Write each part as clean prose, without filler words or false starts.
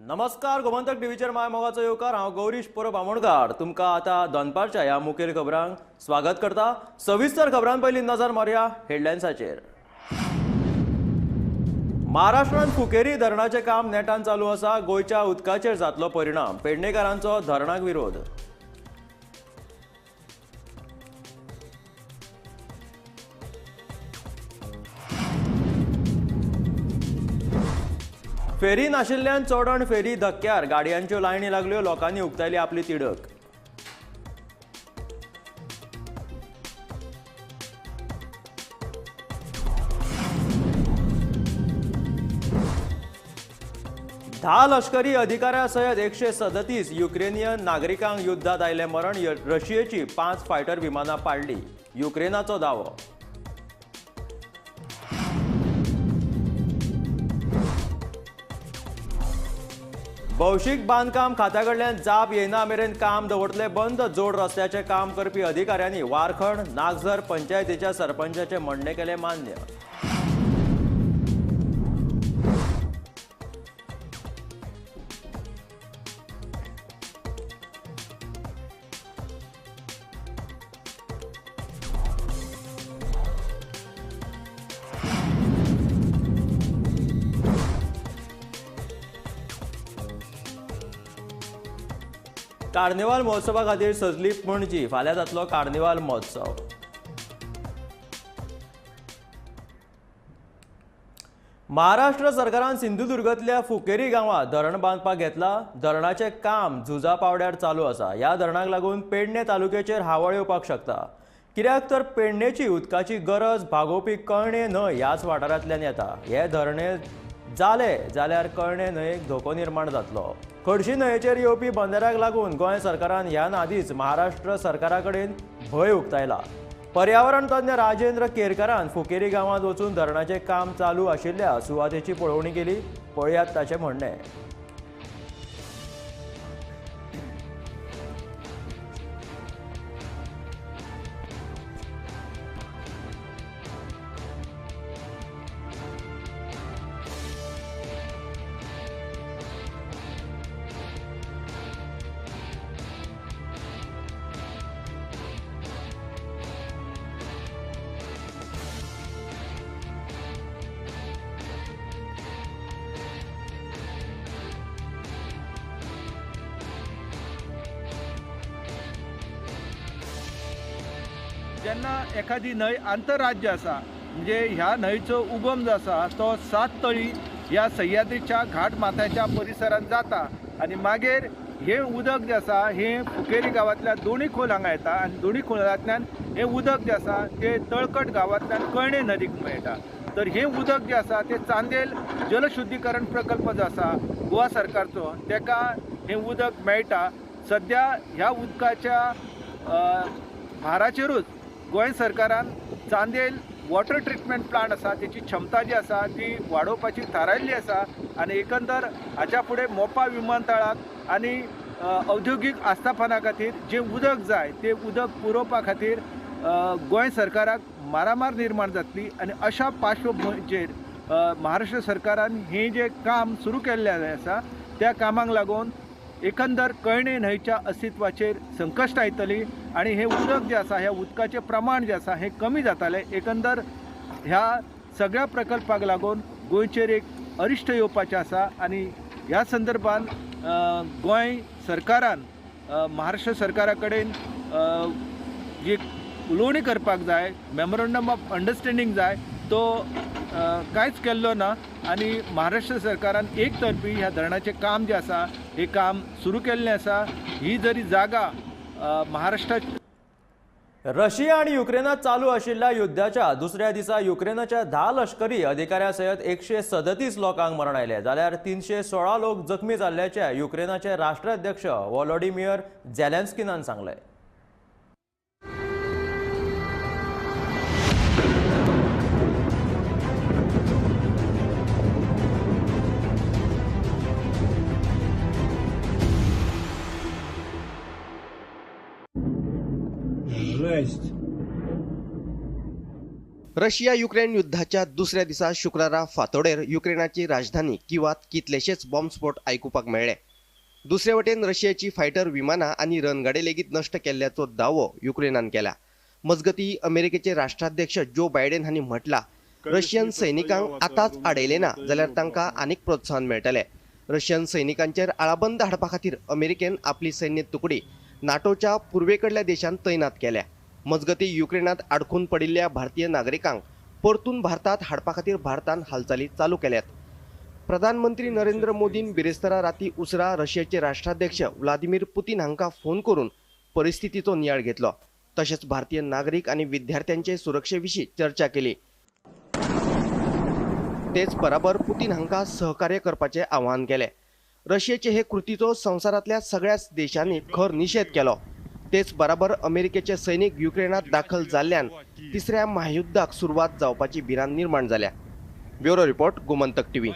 नमस्कार, गोमंतक टीव्हीचेर my मोगाचो येवकार. हांव गौरीश परब आमोणकार तुमकां आतां दनपारच्या ह्या मुखेल खबरांक स्वागत करता. सविस्तर खबरां पयलीं नजर मारया हेडलायन्साचेर. महाराष्ट्रांत फुकेरी धरणाचें काम नेटान चालू आसा. गोंयच्या उदकाचेर जातलो परिणाम, पेडणेकारांचो धरणाक विरोध. फेरी नाशिल्ल्यान चोडण फेरी धक्क्यार गाडयांच्यो लायनी लागल्यो. लोकांनी उक्तायली आपली तिडक. धा लष्करी अधिकाऱ्या सयत 137 युक्रेनियन नागरिकांक युद्धात आयलें मरण. रशियेची 5 फायटर विमानां पाडली, युक्रेनाचो दावो. भौशीक बांदकाम खात्या कडल्यान जाप येना मेरेन काम दवरतले बंद. जोड रस्त्याचें काम करपी अधिकाऱ्यांनी वारखंड नागझर पंचायतीच्या सरपंचाचें म्हणणें केलें मान्य. कार्निवाल महोत्सवा खातीर सजली पणजी. फाल्यां जातलो कार्निवाल महोत्सव. महाराष्ट्र सरकारान सिंधुदुर्गांतल्या फुकेरी गांवांत धरण बांदपाक घेतला. धरणाचें काम झुजा पावड्यार चालू आसा. ह्या धरणाक लागून पेडणे तालुक्याचेर हावळ येवपाक शकता. कित्याक तर पेडणेची उदकाची गरज भागोवपी कळणे न्हंय ह्याच वाठारांतल्यान येता. हे धरणे जाले जाल्यार कळणे न्हंयेक धोको निर्माण जातलो. खडशी न्हंयेचेर येवपी बंदराक लागून गोंय सरकारान ह्यान आदींच महाराष्ट्र सरकारा कडेन भंय उक्तायला. पर्यावरण तज्ञ राजेंद्र केरकारान फुकेरी गांवांत वचून धरणाचें काम चालू आशिल्ल्या सुवातेची पळोवणी केली. पळयात ताचें म्हणणें. जेन्ना एखादी न्हंय आंतरराज्य आसा म्हणजे ह्या न्हंयचो उगम जो आसा तो सात तळी ह्या सह्याद्रीच्या घाट माथ्याच्या परिसरांत जाता आनी मागीर हें उदक जें आसा हें फुकेरी गांवांतल्या दोणी खोल हांगा येता आनी दोणी खोलांतल्यान हें उदक जें आसा तें तळकट गांवांतल्यान कळणे नदीक मेळटा. तर हें उदक जें आसा तें चांदेल जलशुद्धीकरण प्रकल्प जो आसा गोवा सरकारचो तेका हें उदक मेळटा. सद्या ह्या उदकाच्या भाराचेरूच गोंय सरकारान चांदेल वॉटर ट्रिटमेंट प्लांट आसा तेची क्षमता जी आसा ती वाडोवपाची थारायल्ली आसा आनी एकंदर हाच्या फुडें मोपा विमानतळाक आनी औद्योगीक आस्थापना खातीर जें उदक जाय तें उदक पुरोवपा खातीर गोंय सरकाराक मारामार निर्माण जातली आनी अशा पार्श्वभुंयेचेर महाराष्ट्र सरकारान हें जें काम सुरू केल्लें आसा त्या कामाक लागून एकंदर कळणे न्हंयच्या अस्तित्वाचेर संकश्ट येतली आनी हें उदक जें आसा ह्या उदकाचें प्रमाण जें आसा हें कमी जातालें. एकंदर ह्या सगळ्या प्रकल्पाक लागून गोंयचेर एक अरिश्ट येवपाचें आसा आनी ह्या संदर्भान गोंय सरकारान महाराष्ट्र सरकारा कडेन जी उलोवणी करपाक जाय, मेमोरंडम ऑफ अंडरस्टँडींग जाय तो कांयच केल्लो ना आनी महाराष्ट्र सरकारान एक तर्फी ह्या धरणाचें काम जें आसा हें काम सुरू केल्लें आसा. ही जरी जागा महाराष्ट्रात रशिया आनी युक्रेनात चालू आशिल्ल्या युद्धाच्या दुसऱ्या दिसा युक्रेनाच्या 10 लष्करी अधिकाऱ्या सयत 137 लोकांक मरण आयलें जाल्यार 316 लोक जखमी जाल्ल्याचें युक्रेनाचे राष्ट्राध्यक्ष व्होलोडिमियर झेलेन्स्कीनान सांगलें. Жесть. रशिया युक्रेन युद्धाच्या दुसऱ्या दिसा शुक्रारा फांतोडेर युक्रेनाची राजधानी किवात कितलेशेच बॉम्बस्फोट आयकुपाक मेळ्ळे. दुसरे वटेन रशियाची फायटर विमानां आनी रणगाडे लेगीत नश्ट केल्ल्याचो दावो युक्रेनान केला. मजगती अमेरिकेचे राष्ट्राध्यक्ष जो बायडेन हांणी म्हटला, रशियन सैनिकांक आतांच आडयले ना जाल्यार तांकां आनीक प्रोत्साहन मेळटलें. रशियन सैनिकांचेर आळाबंद हाडपा खातीर अमेरिकेन आपली सैन्य तुकडी नाटोच्या पुर्वेकडल्या देशांत तैनात केल्या. मजगती युक्रेनात आडखून पडिल्ल्या भारतीय नागरिकांक परतून भारतात हाडपा खातीर भारतान हालचाली चालू केल्यात. प्रधानमंत्री नरेंद्र मोदीन बिरेस्तारा राती उसरा रशियाचे राष्ट्राध्यक्ष व्लादिमीर पुतीन हांकां फोन करून परिस्थितीचो नियाळ घेतलो. तशेंच भारतीय नागरीक आनी विद्यार्थ्यांचे सुरक्षे विशीं चर्चा केली. तेच बराबर पुतीन हांकां सहकार्य करपाचें आवाहन केलें. रशियेचे हे कृतीचो संवसारांतल्या सगळ्याच देशांनी खर निशेध केलो. तेच बराबर अमेरिकेचे सैनिक युक्रेनात दाखल जाल्ल्यान तिसऱ्या महायुद्धाक सुरवात जावपाची भिरांत निर्माण जाल्या. Bureau report, Gomantak TV.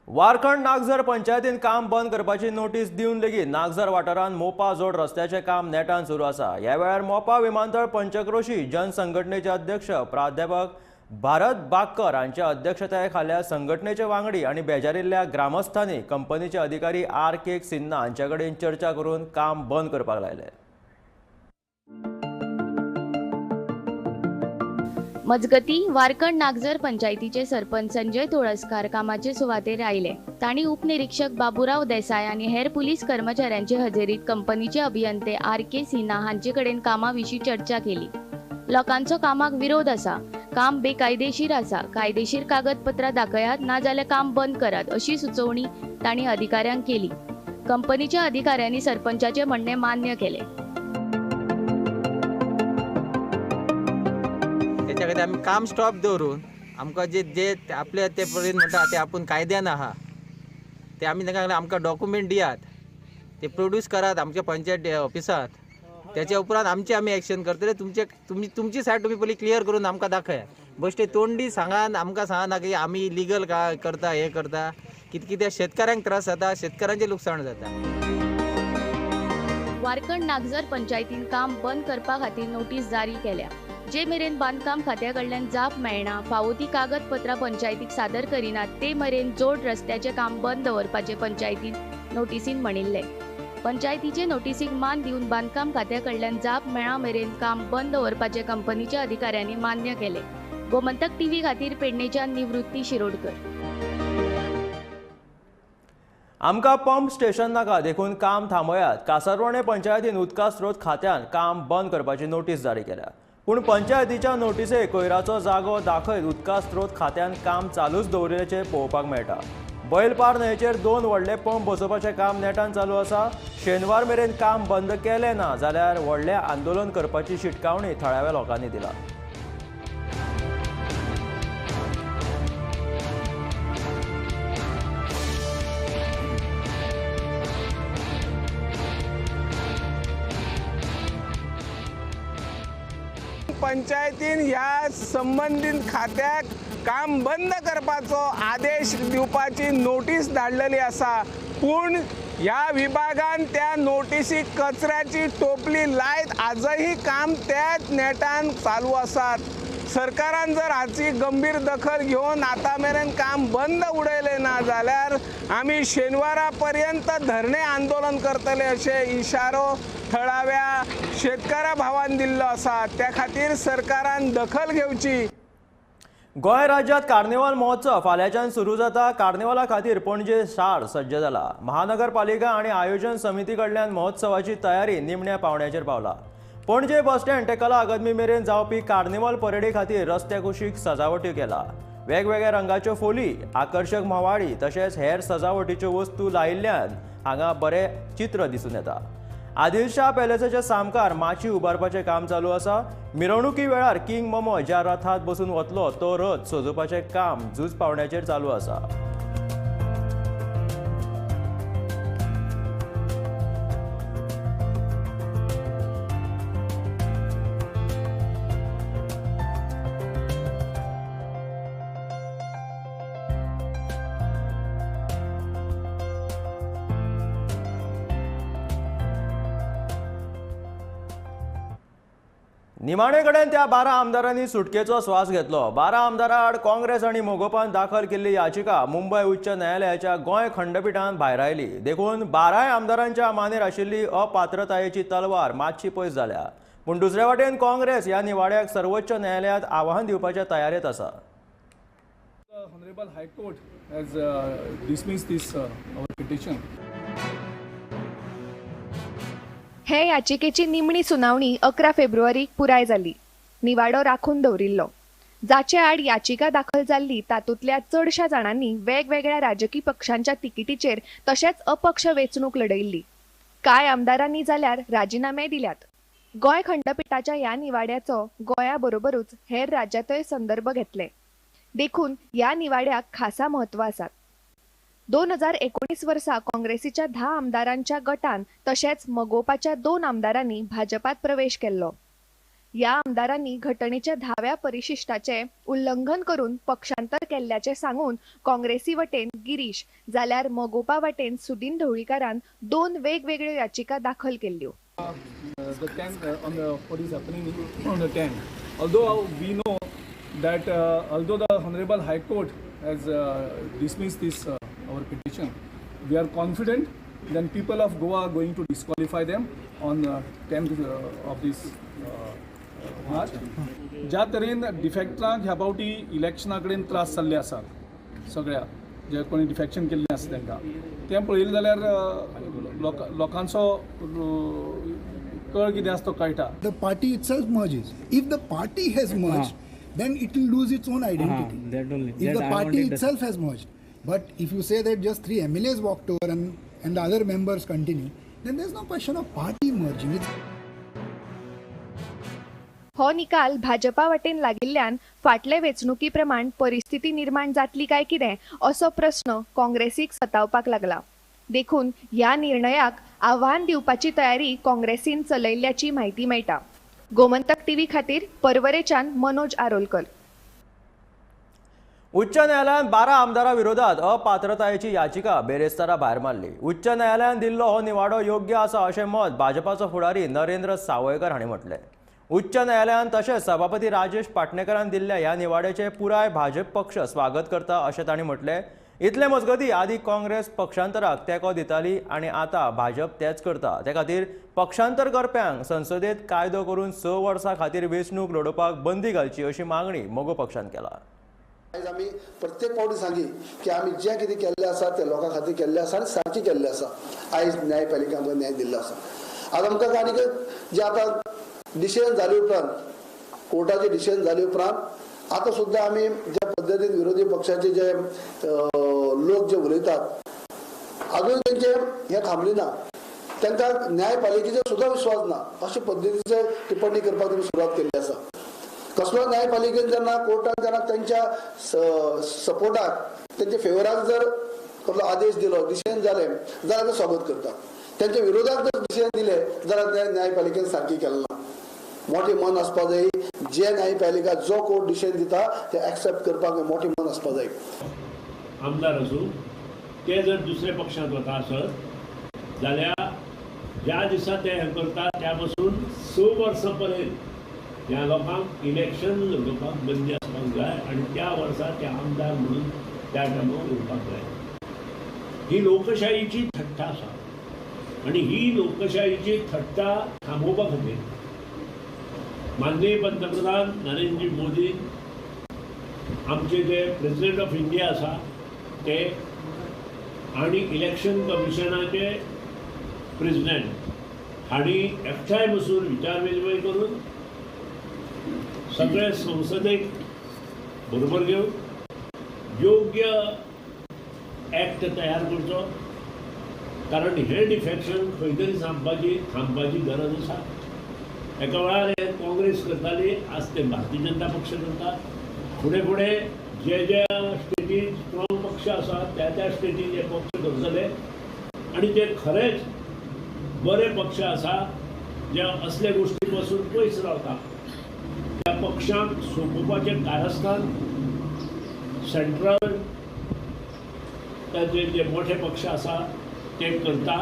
Warkhand Nagzar पंचायतीन काम बंद करपाची नोटीस दिवन लेगीत नागझर वाठारांत मोपा जोड रस्त्याचें काम नेटान सुरू आसा. ह्या वेळार मोपा विमानतळ पंचक्रोशी जन संघटनेचे अध्यक्ष प्राध्यापक भारत बागकर हांच्या अध्यक्षताये खाला संघटनेचे वांगडी आनी बेजारिल्ल्या ग्रामस्थांनी कंपनीचे अधिकारी आर के सिन्हा हांचे कडेन चर्चा करून काम बंद करपाक लायलें. मजगती वारखंड नागझर पंचायतीचे सरपंच संजय तुळसकार कामाचे सुवातेर आयले. तांणी उपनिरीक्षक बाबुराव देसाय आनी हेर पुलीस कर्मचाऱ्यांचे हजेरीत कंपनीचे अभियंते आर के सिन्हा हांचे कडेन कामा विशीं चर्चा केली. लोकांचो कामाक विरोध आसा, काम बेकायदेशीर आसा, कायदेशीर कागदपत्रां दाखयात ना जाल्यार काम बंद करात अशी सुचोवणी तांणी अधिकाऱ्यांक केली. कंपनीच्या अधिकाऱ्यांनी सरपंचाचे म्हणणें मान्य केलें. त्याच्या खातीर आमी काम स्टॉप दवरून आमकां जे जे आपले ते परेन म्हणटा ते आपूण कायद्यान आहा ते आमी तांकां आमकां डॉक्युमेंट दियात, ते प्रोड्यूस करात आमच्या पंचायत ऑफिसांत. त्याच्या उपरांत आमचे आमी एक्शन करतले. तुमचे तुमी तुमची सायड तुमी पयलीं क्लियर करून आमकां दाखयात. बश्टे तोंडी सांगान आमकां सांगना की आमी इलिगल काय करता हें करता, कितें कितें शेतकाऱ्यांक त्रास जाता, शेतकाऱ्यांचें लुकसाण जाता. वारखंड नागझर पंचायतीन काम बंद करपा खातीर नोटीस जारी केल्या. जे मेरेन बांदकाम खात्या कडल्यान जाप मेळना, फावो ती कागदपत्रां पंचायतीक सादर करिनात ते मेरेन जोड रस्त्याचें काम बंद दवरपाचें पंचायतीन नोटीसीन म्हणिल्लें. पंचायतीचे नोटीसीक मान दिवन बांदकाम खात्या कडल्यान जाप मेळा मेरेन काम बंद दवरपाचें कंपनीच्या अधिकाऱ्यांनी मान्य केलें. गोमंतक टीव्ही खातीर पेडणेच्यान निवृत्ती शिरोडकर. आमकां पंप स्टेशन नाका देखून काम थांबयात. कासारवर्णे पंचायतीन उदका स्रोत खात्यान काम बंद करपाची नोटीस जारी केल्या. पूण पंचायतीच्या नोटीसे कोयराचो जागो दाखयत उदका स्रोत खात्यान काम चालूच दवरिल्ल्याचें पळोवपाक मेळटा. बैलपार न्हंयचेर 2 व्हडले पंप बसोवपाचें काम नेटान चालू आसा. शेनवार मेरेन काम बंद केलें ना जाल्यार व्हडलें आंदोलन करपाची शिटकावणी थळाव्या लोकांनी दिला. पंचायतीन ह्या संबंदीत खात्याक काम बंद करपाचो आदेश दिवपाची नोटीस धाडलेली आसा, पूण ह्या विभागान त्या नोटीसीक कचऱ्याची टोपली लायत आजही काम त्याच नेटान चालू आसात. सरकारान जर हाची गंभीर दखल घेवन आतां मेरेन काम बंद उडयलें ना जाल्यार आमी शेनवारा पर्यंत धरणे आंदोलन करतले अशें इशारो थळाव्या शेतकारा भावान दिल्लो आसा. त्या खातीर सरकारान दखल घेवची. गोंय राज्यात कार्निवाल महोत्सव फाल्यांच्यान सुरू जाता. कार्निवाला खातीर पणजे शार सज्ज जाला. महानगरपालिका आनी आयोजन समिती कडल्यान महोत्सवाची तयारी निमण्या पावण्याचेर पावला. पणजे बस स्टँड ते कला अकादमी मेरेन जावपी कार्निवाल परेडी खातीर रस्त्या कुशीक सजावट्यो केला. वेगवेगळ्या रंगाच्यो फोली, आकर्शक म्होवाळी तशेंच हेर सजावटीच्यो वस्तू लायिल्ल्यान हांगा बरें चित्र दिसून येता. आदिलशाह पॅलेसाच्या सामकार माची उबारपाचें काम चालू आसा. मिरवणुकी वेळार किंग मोमो ज्या रथात बसून वतलो तो रथ सजोवपाचें काम झूज पावण्याचेर चालू आसा. निमाणे कडेन त्या 12 आमदारांनी सुटकेचो श्वास घेतलो. 12 आमदारां आड काँग्रेस आनी मगोपान दाखल केल्ली याचिका मुंबय उच्च न्यायालयाच्या गोंय खंडपिठान भायरायली. देखून 12 आमदारांच्या मानेर आशिल्ली अपात्रतायेची तलवार मातशी पयस जाल्या. पूण दुसरे वाटेन काँग्रेस ह्या निवाड्याक सर्वोच्च न्यायालयांत आव्हान दिवपाच्या तयारेंत आसा. Honorable High Court has dismissed this our petition. हे याचिकेची निमणी सुनावणी 11 फेब्रुवारीक पुराय जाली. निवाडो राखून दवरिल्लो. जाचे आड याचिका दाखल जाल्ली तातूंतल्या चडशा जाणांनी वेगवेगळ्या राजकी पक्षांच्या तिकिटीचेर तशेंच अपक्ष वेंचणूक लढयिल्ली. कांय आमदारांनी जाल्यार राजिनामे दिल्यात. गोंय खंडपिठाच्या ह्या निवाड्याचो गोंया बरोबरूच हेर राज्यांतय संदर्भ घेतले. देखून ह्या निवाड्याक खासा म्हत्व आसा. 2019 वर्सा काँग्रेसीच्या 10 आमदारांच्या गटान तशेंच मगोपाच्या 2 आमदारांनी भाजपात प्रवेश केल्लो. ह्या आमदारांनी घटनेच्या 10व्या परिशिष्टाचे उल्लंघन करून पक्षांतर केल्ल्याचें सांगून काँग्रेसी वटेन गिरीश जाल्यार मगोपा वटेन सुदीन ढवळीकारान 2 वेगवेगळ्यो याचिका दाखल केल्ल्यो. The 10th on the what is happening on the 10th. Although we know that although the Honorable High Court has dismissed this our petition, we are confident then people of Goa are going to disqualify them on 10th of this March. ज्या तरेन डिफेक्टरांक ह्या फावटी इलेक्शना कडेन त्रास जाल्ले आसात, सगळ्या जे कोणी डिफेक्शन केल्लें आसा तांकां तें पळयलें जाल्यार लोकांचो कळ कितें आसा तो कळटा. The party itself merges. If the party has merged, then it will lose its own identity. That only. If the party itself has merged. But if you say that just 3 MLAs walked over and the other members continue, then there's no question of party merging. हो निकाल भाजपा वटेन लागिल्ल्यान फाटले वेंचणुकी प्रमाण परिस्थिती निर्माण जातली काय कितें असो प्रस्न काँग्रेसीक सतावपाक लागला. देखून ह्या निर्णयाक आव्हान दिवपाची तयारी काँग्रेसीन चलयल्ल्याची म्हायती मेळटा. गोमंतक टीव्ही खातीर परवरेच्यान मनोज आरोलकर. उच्च न्यायालयान 12 आमदारां विरोधात अपात्रतायेची याचिका बेरेस्तारा भायर मारली. उच्च न्यायालयान दिल्लो हो निवाडो योग्य आसा अशें मत भाजपाचो फुडारी नरेंद्र सावयकर हांणी म्हटलें. उच्च न्यायालयान तशेंच सभापती राजेश पाटणेकरान दिल्ल्या ह्या निवाड्याचें पुराय भाजप पक्ष स्वागत करता अशें तांणी म्हटलें. इतले मजगतीं आदी काँग्रेस पक्षांतराक तेंको दिताली आनी आतां भाजप तेंच करता. ते खातीर पक्षांतर करप्यांक संसदेत कायदो करून 6 वर्सां खातीर वेंचणूक लडोवपाक बंदी घालची अशी मागणी मगो पक्षान केला. आयज आमी प्रत्येक फावटी सांगी की आमी जें कितें केल्लें आसा तें लोकां खातीर केल्लें आसा आनी सारकें केल्लें आसा. आयज न्यायपालिका आमकां न्याय दिल्लो आसा. आतां आमकां आनीक जें आतां डिसिजन जाले उपरांत, कोर्टाचें डिसिजन जाले उपरांत आतां सुद्दां आमी ज्या पद्दतीन विरोधी पक्षाचे जे लोक जे उलयतात अजून तेंचे हें थांबली ना, तांकां न्यायपालिकेचेर सुद्दां विश्वास ना अशे पद्दतीचे टिप्पणी करपाक तेमी सुरवात केल्ली आसा. कसलो न्यायपालिकेन जेन्ना कोर्टान जेन्ना तेंच्या सपोर्टाक तेंच्या फेवराक जर कसलो आदेश दिलो, डिसिजन जालें जाल्यार ते स्वागत करता. तेंच्या विरोधाक जर डिसिजन दिलें जाल्यार ते न्यायपालिकेन सारकें केलें ना. मोठें मन आसपा जाय, जे न्यायपालिका जो कोर्ट डिसिजन दिता ते एक्सेप्ट करपाक मोठें मन आसपा जाय. आमदार आसूं ते जर दुसऱ्या पक्षांत वता आसत जाल्यार ज्या दिसा ते हें करता त्या पासून 6 वर्सां पर्यंत ह्या लोकांक इलेक्शन लडोवपाक बंदी आसपाक जाय आनी त्या वर्सा ते आमदार म्हणून त्या टायमार उरपाक जाय. ही लोकशाहीची थट्टा आसा आनी ही लोकशाहीची थट्टा थांबोवपा खातीर माननीय पंतप्रधान नरेंद्र मोदी आमचे जे प्रेसिडेंट ऑफ इंडिया आसा ते आनी इलेक्शन कमिशनाचे प्रेसिडेंट हांणी एकठांय बसून विचार विनिमय करून सगळे संसदेक बरोबर घेवन योग्य एक्ट तयार करचो, कारण हें डिफेक्शन खंय तरी थांबपाची गरज आसा. एका वेळार हे काँग्रेस करताली, आज ते भारतीय जनता पक्ष करता. फुडें फुडें जे ज्या स्टेटीन स्ट्रॉंग पक्ष आसा त्या त्या स्टेटीन हे पक्ष करतले आनी ते खरेंच बरे पक्ष आसा जे असले गोश्टी पासून पयस रावता. त्या पक्षांक सोंपोवपाचें कारस्थान सेंट्रल ताचे जे मोठे पक्ष आसा ते करता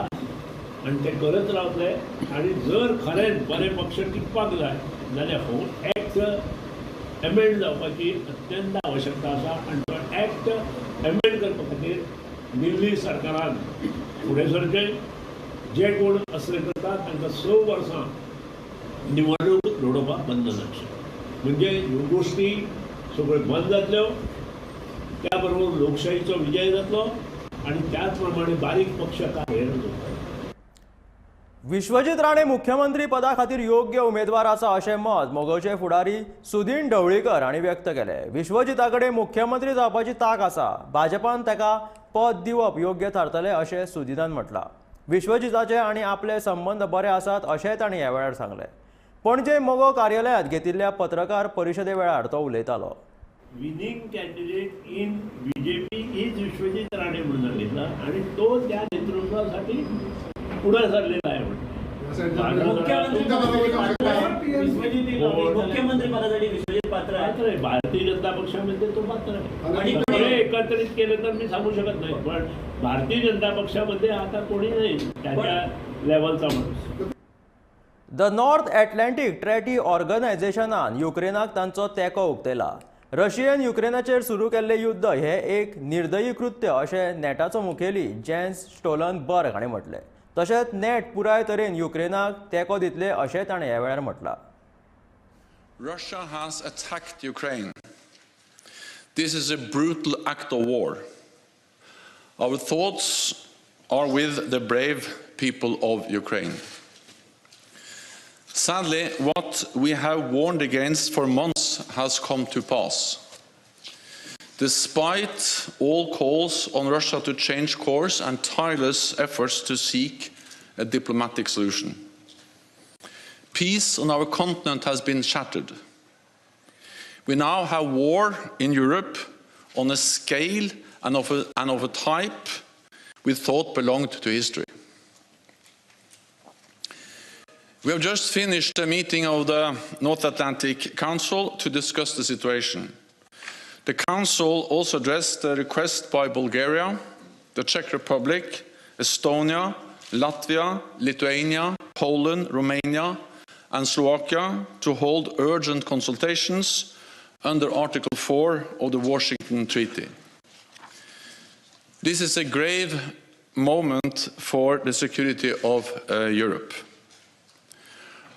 आनी ते करत रावतले. आनी जर खरेंच बरे पक्ष टिकपाक जाय जाल्यार हो एक्ट एमेंड जावपाची अत्यंत आवश्यकता आसा आनी तो एक्ट एमेंड करपा खातीर दिल्ली सरकारान फुडें सरचें. जे कोण असले करतात तांकां 6 वर्सां निवडणूक लडोवपाक बंधन आसचें, म्हणजे ह्यो गोश्टी सगळ्यो बंद जातल्यो, त्या बरोबर लोकशाहीचो विजय जातलो आनी त्याच प्रमाणे बारीक पक्ष कार्यरत जातले. विश्वजीत राणे मुख्यमंत्री पदा खातीर योग्य उमेदवार आसा अशें मत मोगोचे फुडारी सुदीन ढवळीकर हांणी व्यक्त केलें. विश्वजिता कडेन मुख्यमंत्री जावपाची तांक आसा, भाजपान ताका पद दिवप योग्य थारतलें अशें सुदीनान म्हटलां. विश्वजिताचे आनी आपले संबंद बरे आसात अशेंय तांणी ह्या वेळार सांगलें. पणजे मगो कार्यालयांत घेतिल्ल्या पत्रकार परिशदे वेळार तो उलयतालो. Winning candidate in BJP is Vishwajit Rane म्हणून सांगितलं आणि तो त्या नेतृत्वासाठी पुढे सरलेला आहे. मुख्यमंत्री पदासाठी विश्वजित पात्र आहे, भारतीय जनता पक्षामध्ये तो पात्र आहे. सगळे एकत्रित केले तर मी सांगू शकत नाही, पण भारतीय जनता पक्षामध्ये आता कोणी नाही त्याच्या लेवलचा माणूस. The north Atlantic treaty ऑर्गनायझेशनान युक्रेनाक तांचो तेंको उक्तयला. रशियेन युक्रेनाचेर सुरू केल्लें युद्ध हें एक निर्दयी कृत्य अशें नॅटाचो मुखेली जेन्स स्टोलनबर्ग हांणी म्हटलें. तशेंच नॅट पुराय तरेन युक्रेनाक तेंको दितले अशें ताणें ह्या वेळार म्हटलां. Russia has attacked Ukraine. This is a brutal act of war. Our thoughts are with the brave people of Ukraine. Sadly, what we have warned against for months has come to pass. Despite all calls on Russia to change course and tireless efforts to seek a diplomatic solution, peace on our continent has been shattered. We now have war in Europe on a scale and of a type we thought belonged to history. We have just finished a meeting of the North Atlantic Council to discuss the situation. The Council also addressed the request by Bulgaria, the Czech Republic, Estonia, Latvia, Lithuania, Poland, Romania, and Slovakia to hold urgent consultations under Article 4 of the Washington Treaty. This is a grave moment for the security of Europe.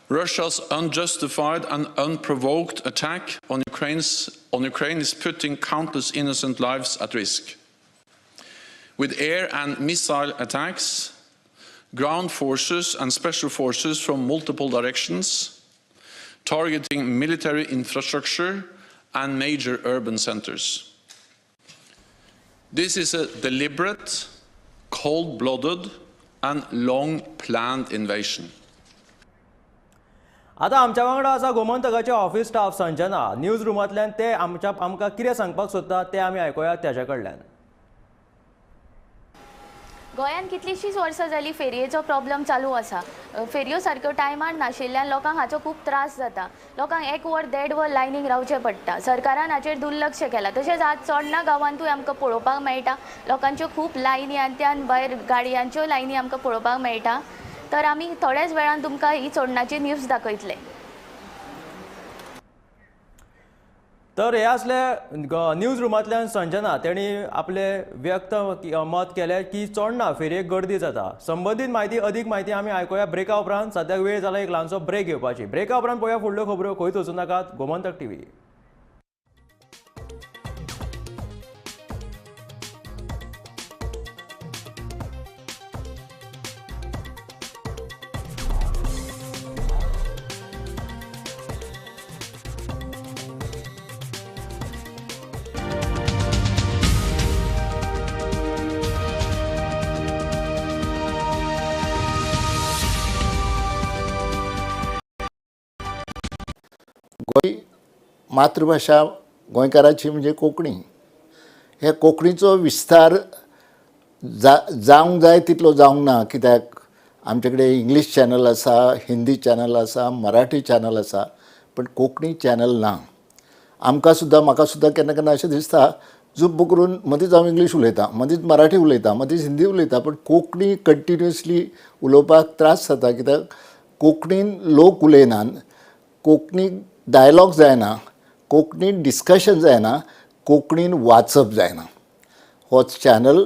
Russia's unjustified and unprovoked attack on Ukraine is putting countless innocent lives at risk. With air and missile attacks, ground forces and special forces from multiple directions, targeting military infrastructure and major urban centers. This is a deliberate, cold-blooded and long-planned invasion. आता आमच्या वांगडा आसा गोमंतकाचे office staff Sanjana. News रुमांतल्यान ते आमकां कितें सांगपाक सोदता तें आमी आयकुया ताच्या कडल्यान. गोंयांत कितलींशींच वर्सां जालीं फेरयेचो प्रॉब्लम चालू आसा. फेरयो सारक्यो टायमार नाशिल्ल्यान लोकांक हाचो खूब त्रास जाता. लोकांक एक वर देड वर लायनीक रावचें पडटा. सरकारान हाचेर दुर्लक्ष केलां. तशेंच आज चोडणा गांवांतूय आमकां पळोवपाक मेळटा लोकांच्यो खूब लायनी आनी त्यान भायर गाडयांच्यो लायनी आमकां पळोवपाक मेळटा. तर आमी थोड्याच वेळान तुमकां ही चोडणाची न्यूज दाखयतले. तर हे असले न्यूज रुमांतल्यान संजना तेणी आपले व्यक्त मत केले की चोडणा फेरयेक गर्दी जाता. संबंदीत म्हायती अदीक म्हायती आमी आयकुया ब्रेका उपरांत. सद्याक वेळ जाला एक ल्हानसो ब्रेक घेवपाची. ब्रेका उपरांत पळोवया फुडल्यो खबरो. खंयच वचूं नाकात. गोमंतक टीव्ही. मातृभाशा गोंयकाराची म्हणजे कोंकणी. हे कोंकणीचो विस्तार जावंक जाय तितलो जावंक ना, कित्याक आमचे कडेन इंग्लीश चॅनल आसा, हिंदी चॅनल आसा, मराठी चॅनल आसा, पण कोंकणी चॅनल ना. आमकां सुद्दां म्हाका सुद्दां केन्ना केन्ना अशें दिसता जुब्ब करून मदींच हांव इंग्लीश उलयतां, मदींच मराठी उलयतां, मदींच हिंदी उलयतां, पण कोंकणी कंटिन्युअसली उलोवपाक त्रास जाता, कित्याक कोंकणीन लोक उलयनात. कोंकणी डायलॉग जायना, कोंकणीन डिस्कशन जायना, कोंकणीन वाचप जायना. हो channel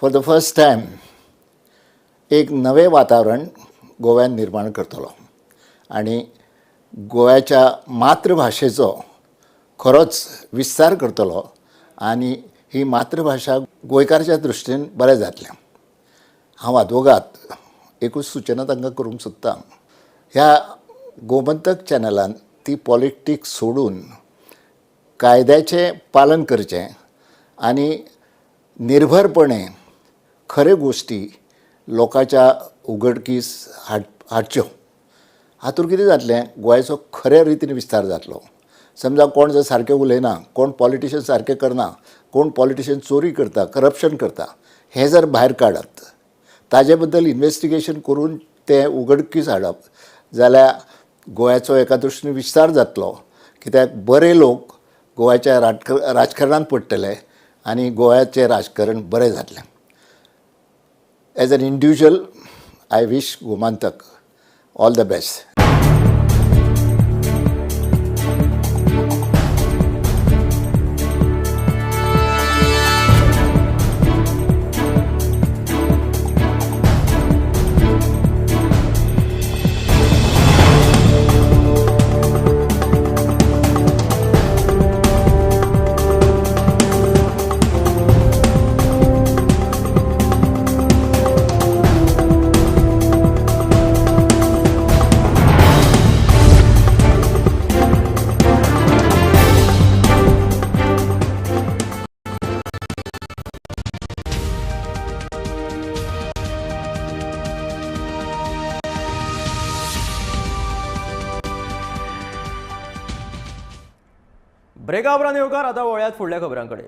for the first time एक नवें वातावरण गोव्यान निर्माण करतलो आनी गोव्याच्या मातृभाशेचो खरोच विस्तार करतलो आनी ही मातृभाशा गोंयकाराच्या दृश्टीन बरें जातलें. हांव आदवोगाद एकूच सुचना तांकां करूंक सोदतां, ह्या गोमंतक चॅनलान ती पॉलिटिक्स सोडून कायद्याचें पालन करचें आनी निर्भरपणे खऱ्यो गोश्टी लोकांच्या उघडकीस हाडच्यो. हातूंत कितें जातलें, गोंयचो खऱ्या रितीन विस्तार जातलो. समजा कोण जर सारकें उलयना, कोण पॉलिटिशन सारकें करना, कोण पॉलिटिशन चोरी करता, करप्शन करता, हें जर भायर काडत, ताजे बद्दल इन्वेस्टिगेशन करून तें उघडकीस हाडप जाल्यार गोंयाचो एका दृश्टीन विस्तार जातलो. कित्याक बरे लोक गोव्याच्या राजकारणांत पडटले आनी गोव्याचें राजकारण बरें जातलें. As an individual I wish Gomantak all the best. ब्रेका उपरांत येवकार. आतां वळयात फुडल्या खबरां कडेन.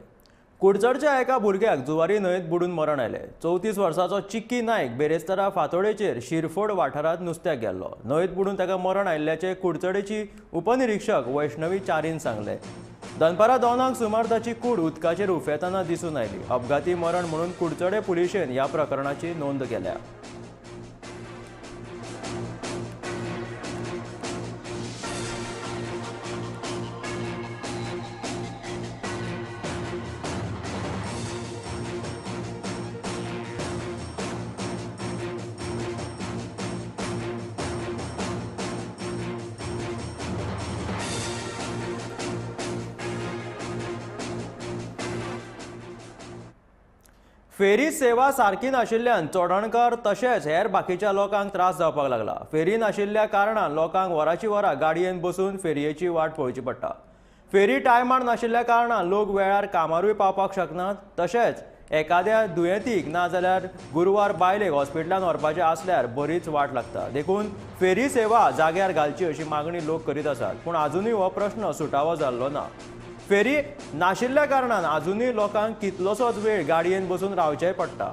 कुडचडच्या एका भुरग्याक जुवारी न्हंयेंत बुडून मरण आयलें. 34 वर्साचो चिक्की नायक बेरेस्तारा फातोडेचेर शिरफोड वाठारांत नुस्त्याक गेल्लो. न्हंयेंत बुडून ताका मरण आयिल्ल्याचें कुडचडेची उपनिरीक्षक वैष्णवी चारीन सांगलें. दनपारां 2 सुमार ताची कूड उदकाचेर उफेतना दिसून आयली. अपघाती मरण म्हणून कुडचडे पुलिशेन ह्या प्रकरणाची नोंद केल्या. फेरी सेवा सारकी नाशिल्ल्यान चोडणकर तशेंच हेर बाकीच्या लोकांक त्रास जावपाक लागला. फेरी नाशिल्ल्या कारणान लोकांक वराची वरां गाडयेन बसून फेरयेची वाट पळोवची पडटा. फेरी टायमार नाशिल्ल्या कारणान लोक वेळार कामारूय पावपाक शकनात. तशेंच एखाद्या दुयेंतीक ना जाल्यार गुरवार बायलेक हॉस्पिटलान व्हरपाचें आसल्यार बरीच वाट लागता. देखून फेरी सेवा जाग्यार घालची अशी मागणी लोक करीत आसात, पूण आजुनूय हो प्रश्न सुटावो जाल्लो ना. फेरी नाशिल्ल्या कारणान आजुनूय लोकांक कितलोसोच वेळ गाडयेन बसून रावचेंय पडटा.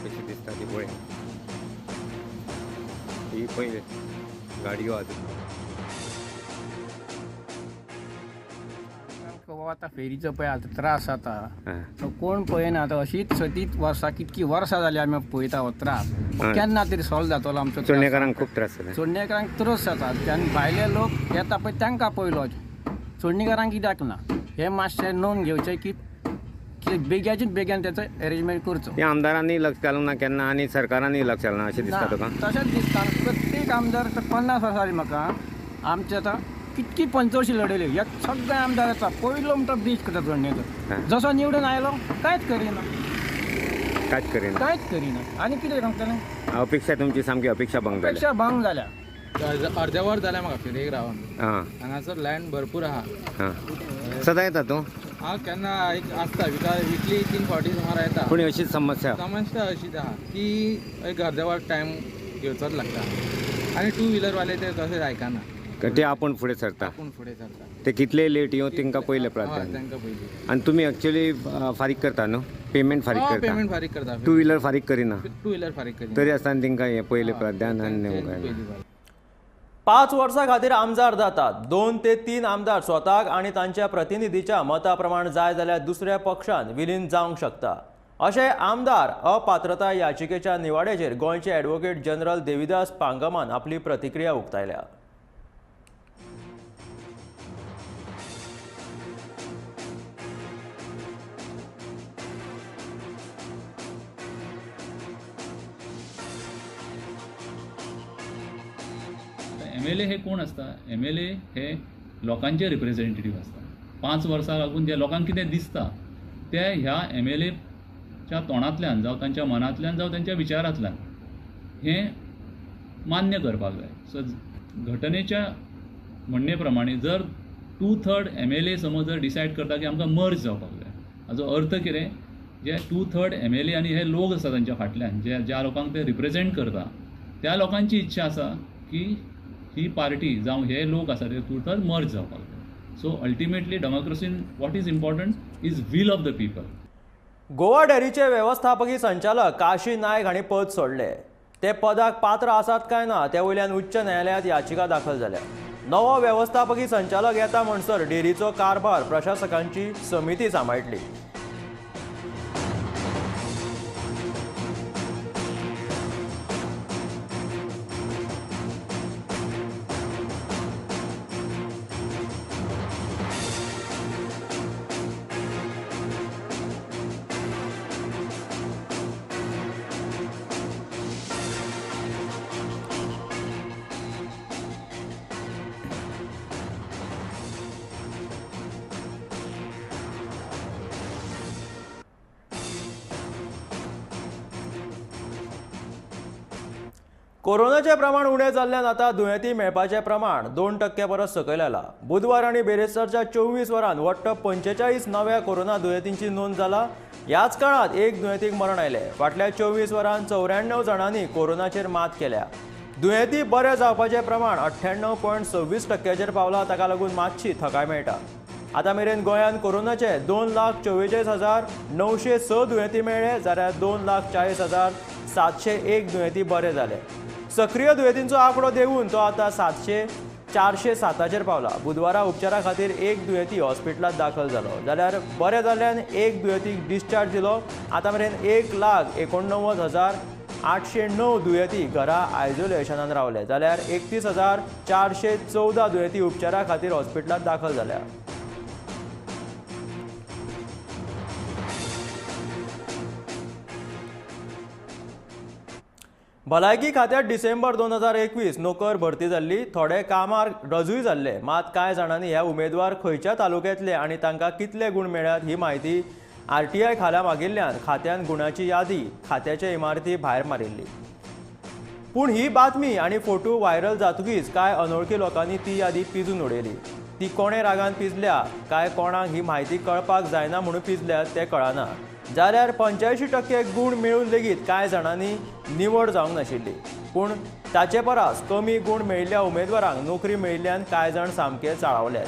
कशी दिसता ती पळय, ही पळय गाडयो आसा. आतां फेरीचो पळय आतां त्रास जाता, कोण पळयना. आतां अशीच सतीत वर्सां कितकी वर्सां जाली आमी पळयता हो त्रास, केन्ना तरी सॉल्व जातलो आमचो. चोडणेकारांक खूब त्रास जाता, चोडणेकारांक त्रास जाता आनी भायले लोक येता पळय तांकां पयलो, चोडणेकारांक कित्याक ना. हें मातशें नोंद घेवचें की बेग्याचीच बेग्यान तेचो एरेंजमेंट करचो. हे आमदारांनी लक्ष घालूंक ना केन्ना आनी सरकारांनी लक्ष घालना अशें दिसता तुका? तशेंच दिसता. प्रत्येक आमदार 50 वर्सां जालीं म्हाका, आमचे आतां कितकी पंचवशी लढयली, ह्या सगळ्या आमदार येता पयलो म्हणटा ब्रीज करता चोडणेचो, जसो निवडून आयलो कांयच करिना, कांयच करिना, कांयच करिना. आनी कितें सांगतलें? अपेक्षा तुमची सामकी अपेक्षा भंग जाल्या. अपेक्षा भंग जाल्या. अर्दे वर जालें म्हाका फेरयेक रावन. हांगासर लँड भरपूर आहा. सदां येता तूं? हांव केन्ना एक आसता विकली 3 फावटी सुमार येता. पूण अशीच समस्या समस्या अशीच आहा की एक अर्दे वर टायम घेवचोच लागता आनी टू व्हिलरवाले ते तशें आयकना, ते आपूण फुडें सरता, ते कितले लेट येवं तांकां पयलें प्राधान्य. आनी तुमी एक्चुअली फारीक करता न्हू, पेमेंट फारीक करता? पेमेंट फारीक करता. टू व्हिलर फारीक करिना? टू व्हिलर फारीक करिना. तरी आसतना तांकां हें पयलें प्राधान्य आनी 5 वर्सां खातीर आमदार जातात. 2 ते 3 आमदार स्वताक आनी तांच्या प्रतिनिधीच्या मता प्रमाण जाय जाल्यार दुसऱ्या पक्षान विलीन जावंक शकता. अशें आमदार अपात्रताय याचिकेच्या निवाड्याचेर गोंयचे ॲडव्होकेट जनरल देविदास पांगमान आपली प्रतिक्रिया उक्तायल्या. एमएलए हे कोण आसता? एमएलए हे लोकांचे रिप्रेझेंटेटिव्ह आसता. 5 वर्सां लागून जे लोकांक कितें दिसता ते ह्या एमएलएच्या तोंडांतल्यान जावं तांच्या मनांतल्यान जावं तांच्या विचारांतल्यान हें मान्य करपाक जाय. सो घटनेच्या म्हणणे प्रमाणे जर 2/3 एमएलए समज जर डिसायड करता की आमकां मर्ज जावपाक जाय, हाजो अर्थ कितें, जे 2/3 एमएलए आनी हे लोक आसा तांच्या फाटल्यान जे ज्या लोकांक ते रिप्रेझेंट करता त्या लोकांची इच्छा आसा की ही पार्टी जावं हे लोक आसा ते 2/3 मर्ज जावपाक जाय. सो अल्टिमेटली डेमोक्रेसीन what is important is will of the people. Goa डेअरीचे वेवस्थापकी संचालक काशी नायक हांणी पद सोडले. ते पदाक पात्र आसात काय ना ते वयल्यान उच्च न्यायालयांत याचिका दाखल जाल्या. नवो वेवस्थापकी संचालक येता म्हणसर डेअरीचो कारभार प्रशासकांची समिती सांबाळटली. कोरोनाचें प्रमाण उणें जाल्ल्यान आतां दुयेंती मेळपाचें प्रमाण 2% परस सकयल आयलां. बुधवार आनी बेरेस्तारच्या 24 वरांत वट्ट 45 नव्या कोरोना दुयेंतींची नोंद जाला. ह्याच काळांत एक दुयेंतीक मरण आयलें. फाटल्या 24 वरांत 94 जाणांनी कोरोनाचेर मात केल्या. दुयेंती बरे जावपाचें प्रमाण 98.26% पावलां. ताका लागून मातशी थकाय मेळटा. आतां मेरेन गोंयांत कोरोनाचे 2,44,906 दुयेंती मेळ्ळे, जाल्यार 2,40,701 दुयेंती बरे जाले. सक्रीय दुयेंतींचो आंकडो देंवून तो आतां 407 पावला. बुधवारा उपचारा खातीर एक दुयेंती हॉस्पिटलांत दाखल जालो, जाल्यार बरे जाल्ल्यान एक दुयेंतीक डिस्चार्ज दिलो. आतां मेरेन 1,89,809 दुयेंती घरा आयसोलेशनान रावले, जाल्यार 31,414 दुयेंती उपचारा खातीर हॉस्पिटलांत दाखल जाल्या. भलायकी खात्यात डिसेंबर 2021 नोकर भरती जाल्ली. थोडे कामार रजूय जाल्ले, मात कांय जाणांनी ह्या उमेदवार खंयच्या तालुक्यांतले आनी तांकां कितले गूण मेळ्ळ्यात ही म्हायती आरटीआय खाला मागिल्ल्यान खात्यान गुणाची यादी खात्याचे इमारती भायर मारिल्ली. पूण ही बातमी आनी फोटो व्हायरल जातकीच कांय अनोळखी लोकांनी ती यादी पिजून उडयली. ती कोणे रागान पिजल्या काय कोणाक ही म्हायती कळपाक जायना म्हणून पिजल्या तें कळना. जाल्यार 85% गूण मेळून लेगीत कांय जाणांनी निवड जावंक नाशिल्ली. पूण ताचे परस कमी गूण मेळिल्ल्या उमेदवारांक नोकरी मेळिल्ल्यान कांय जाण सामके चाळवल्यात.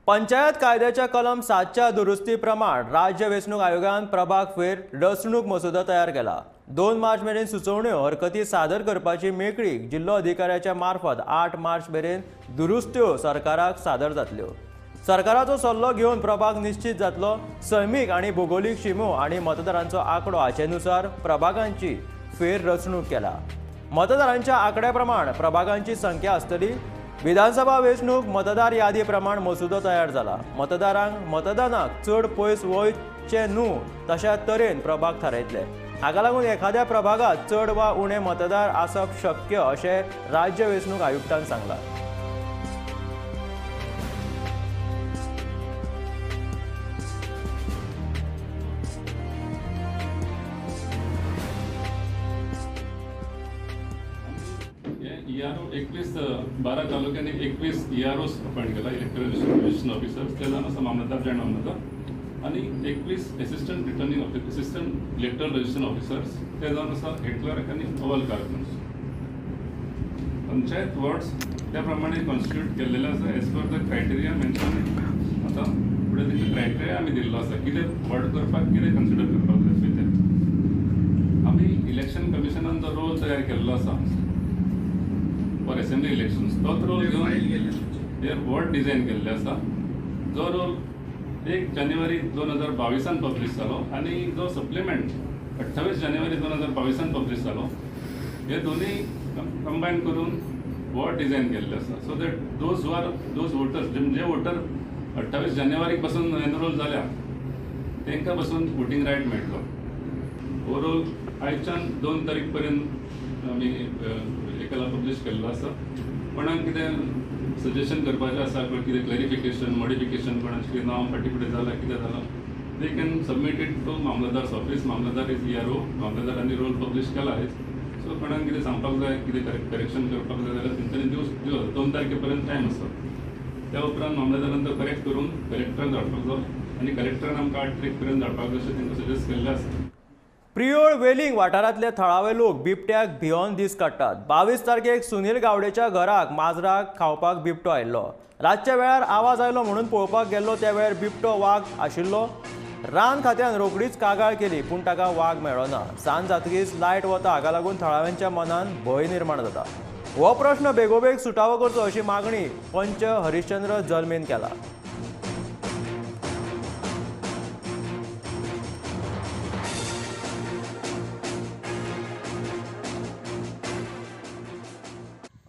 पंचायत कायद्याच्या कलम 7च्या दुरुस्ती प्रमाण राज्य वेंचणूक आयोगान प्रभाग फेर रचणूक मसुदो तयार केला. 2 मार्च मेरेन सुचोवण्यो हरकती सादर करपाची मेकळीक जिल्लो अधिकाऱ्याच्या मार्फत 8 मार्च मेरेन दुरुस्त्यो सरकाराक सादर जातल्यो. सरकाराचो सल्लो घेवन प्रभाग निश्चित जातलो. सैमीक आनी भुगोलीक शिमो आनी मतदारांचो आंकडो हाचे नुसार प्रभागांची फेर रचणूक केला. मतदारांच्या आंकड्या प्रमाण प्रभागांची संख्या आसतली. विधानसभा वेंचणूक मतदार यादी प्रमाण मसुदो तयार जाला. मतदारांक मतदानाक चड पयस वयचें न्हू तशा तरेन प्रभाग थारायतले. हाका लागून एखाद्या प्रभागात चड वा उणे मतदार आसप शक्य अशें राज्य वेंचणूक आयुक्तान सांगलां. ईआरओ 21 12 तालुक्यांनी 21 ईआरओस अपॉइंट केला, इलेक्टोरल रजिस्ट्रेशन ऑफिसर्स, ते जावन आसा मामलेदार, जॉयंट मामलेदार, आनी 21 assistant returning officer, assistant electoral registration officers, ते जावन आसा हेड क्लर्क आनी अव्वल कारकून. पंचायत वॉर्ड्स त्या प्रमाणे कॉन्स्टिट्यूट केल्लेलें आसा as per the criteria mention. आतां फुडें तेंचे क्रायटेरिया आमी दिल्लो आसा कितें वर्ड करपाक, कितें कन्सिडर करपाक जाय पळय तें. आमी इलेक्शन कमिशनान जो रोल तयार केल्लो आसा फॉर असेंब्ली इलेक्शन्स, तोच रोल घेवन हे वर्ड डिजायन केल्ले आसा. जो रोल 1 जानेवारी 2022 पब्लीश जालो आनी जो सप्लिमेंट 28 जानेवारी 2022 पब्लीश जालो, हे दोनूय कंबायन करून वर्ड डिजायन केल्ले आसा. So that those who are those voters J water 28 जानेवारीक पासून एनरोल जाल्या तांकां पासून वोटींग रायट मेळटलो. ओवरऑल आयच्यान 2 तारीख पर्यंत आमी एकला पब्लीश केल्लो आसा. कोणाक कितें सजेशन करपाचें आसा, कितें क्लॅरिफिकेशन मॉडिफिकेशन, कोणाचें कितें नांव फाटीं फुडें जालां कितें जालां, they can submit it to mamlatdar's office. Mamlatdar is ERO, मामलेदारांनी role publish केला आयज. सो कोणाक कितें सांगपाक जाय, कितें करेक्शन करपाक जाय जाल्यार तेंच्यांनी दिवं. 2 तारखे पर्यंत टायम आसा. त्या उपरांत मामलेदारान तो करेक्ट करून कलेक्टरान धाडपाक जाय आनी कलेक्टरान आमकां 8 तारीख पर्यंत धाडपाक जाय अशें तांकां सजेस्ट केल्लें आसा. प्रियोळ वेलिंग वाठारांतले थळावे लोक बिबट्याक भियोन दीस काडटात. 22 तारखेक सुनील गावडेच्या घराक माजराक खावपाक बिबटो आयिल्लो. रातच्या वेळार आवाज आयलो म्हणून पळोवपाक गेल्लो त्या वेळार बिबटो वाग आशिल्लो. रान खात्यान रोखडीच कागाळ केली पूण ताका वाग मेळ्ळो ना. सांज जातकीच लायट वता, हाका लागून थळाव्यांच्या मनान भंय निर्माण जाता. हो प्रश्न बेगोबेग सुटावो करचो अशी मागणी पंच हरिश्चंद्र जल्मेन केला.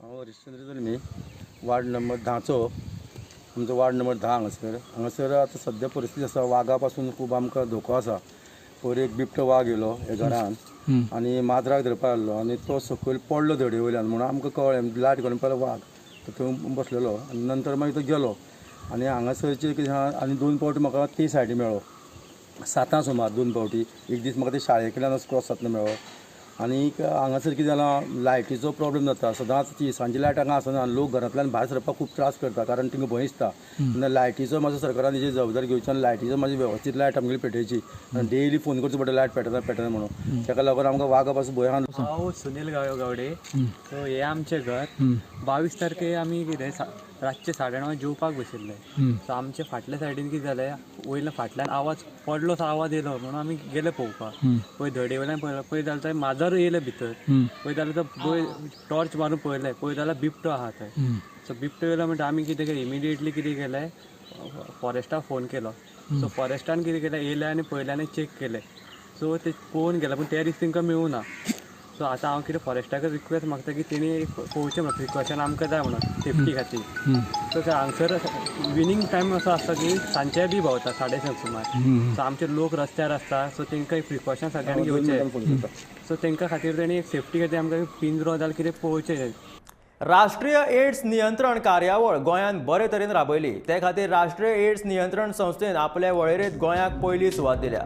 हांव हरिश्चंद्र जल्मी, वार्ड नंबर 10चो. आमचो वार्ड नंबर 10 हांगासर. हांगासर आतां सद्या परिस्थिती आसा, वागा पासून खूब आमकां धोको आसा. पयर एक बिबटो वाग येयलो हे घरान आनी माजराक धरपाक आयलो आनी तो सकयल पडलो धडये वयल्यान म्हणून आमकां कळ्ळें. लायट घालून पळयल्यार वाग तो थंय बसलेलो आनी नंतर मागीर तो गेलो. आनी हांगासरचे कितें आहा, आनी 2 फावटी म्हाका ते सायडी मेळ्ळो, 7 सुमार 2 फावटी. एक दीस म्हाका ते शाळे कडल्यान क्रॉस जातना मेळ्ळो. आनीक हांगासर कितें जालां, लायटीचो प्रॉब्लम जाता सदांच. ती सांजची लायट हांगा आसना, लोक घरांतल्यान भायर सरपाक खूब त्रास करता कारण तांकां भंय दिसता. तेन्ना लायटीचो मातसो सरकारान तेजी जबाबदारी घेवची आनी लायटीचो मातशी वेवस्थीत लायट आमगेली पेटयची. डेली फोन करचो पडटा लायट पेटना पेटना म्हणून. ताका लागून आमकां वागा पासून भंय आहा. हांव सुनील गावडे. सो हें आमचें घर. 22 तारखे आमी कितें रातचे 9:30 जेवपाक बशिल्ले. सो आमचे फाटल्या सायडीन कितें जालें, वयल्या फाटल्यान आवाज पडलो, सो आवाज येयलो म्हणून आमी गेले पळोवपाक. पळय धडे वयल्यान पळय जाल्यार थंय माजर येयलें भितर. पळय जाल्यार तो पळय टॉर्च मारून पळयलें, पळय जाल्यार बिबटो आहा थंय. सो बिबटो येयलो म्हणटा आमी कितें केलें, इमिडिएटली कितें केलें, फॉरेस्टाक फोन केलो. सो फॉरेस्टान कितें केलें, येयलें आनी पळयलें आनी चॅक केलें. सो ते पळोवन गेले पूण त्या दीस तांकां मेळूं ना. सो आतां हांव कितें फॉरेस्टाक रिक्वेस्ट मागता की तेणी पळोवचें म्हणून, प्रिकॉशन आमकां जाय म्हणून सेफ्टी खातीर. सो हांगसर इविनींग टायम असो आसता की सांजचे बी भोंवता 7:30 सुमार. सो आमचे लोक रस्त्यार आसता, सो तांकां एक प्रिकॉशन सगळ्यांनी घेवचें. सो तांकां खातीर तेणी एक सेफ्टी खातीर आमकां पिंजरो जाल्यार कितें पळोवचें. राष्ट्रीय एड्स नियंत्रण कार्यावळ गोंयांत बरे तरेन राबयली. ते खातीर राष्ट्रीय एड्स नियंत्रण संस्थेन आपले वळेरेंत गोंयाक पयली सुवात दिल्या.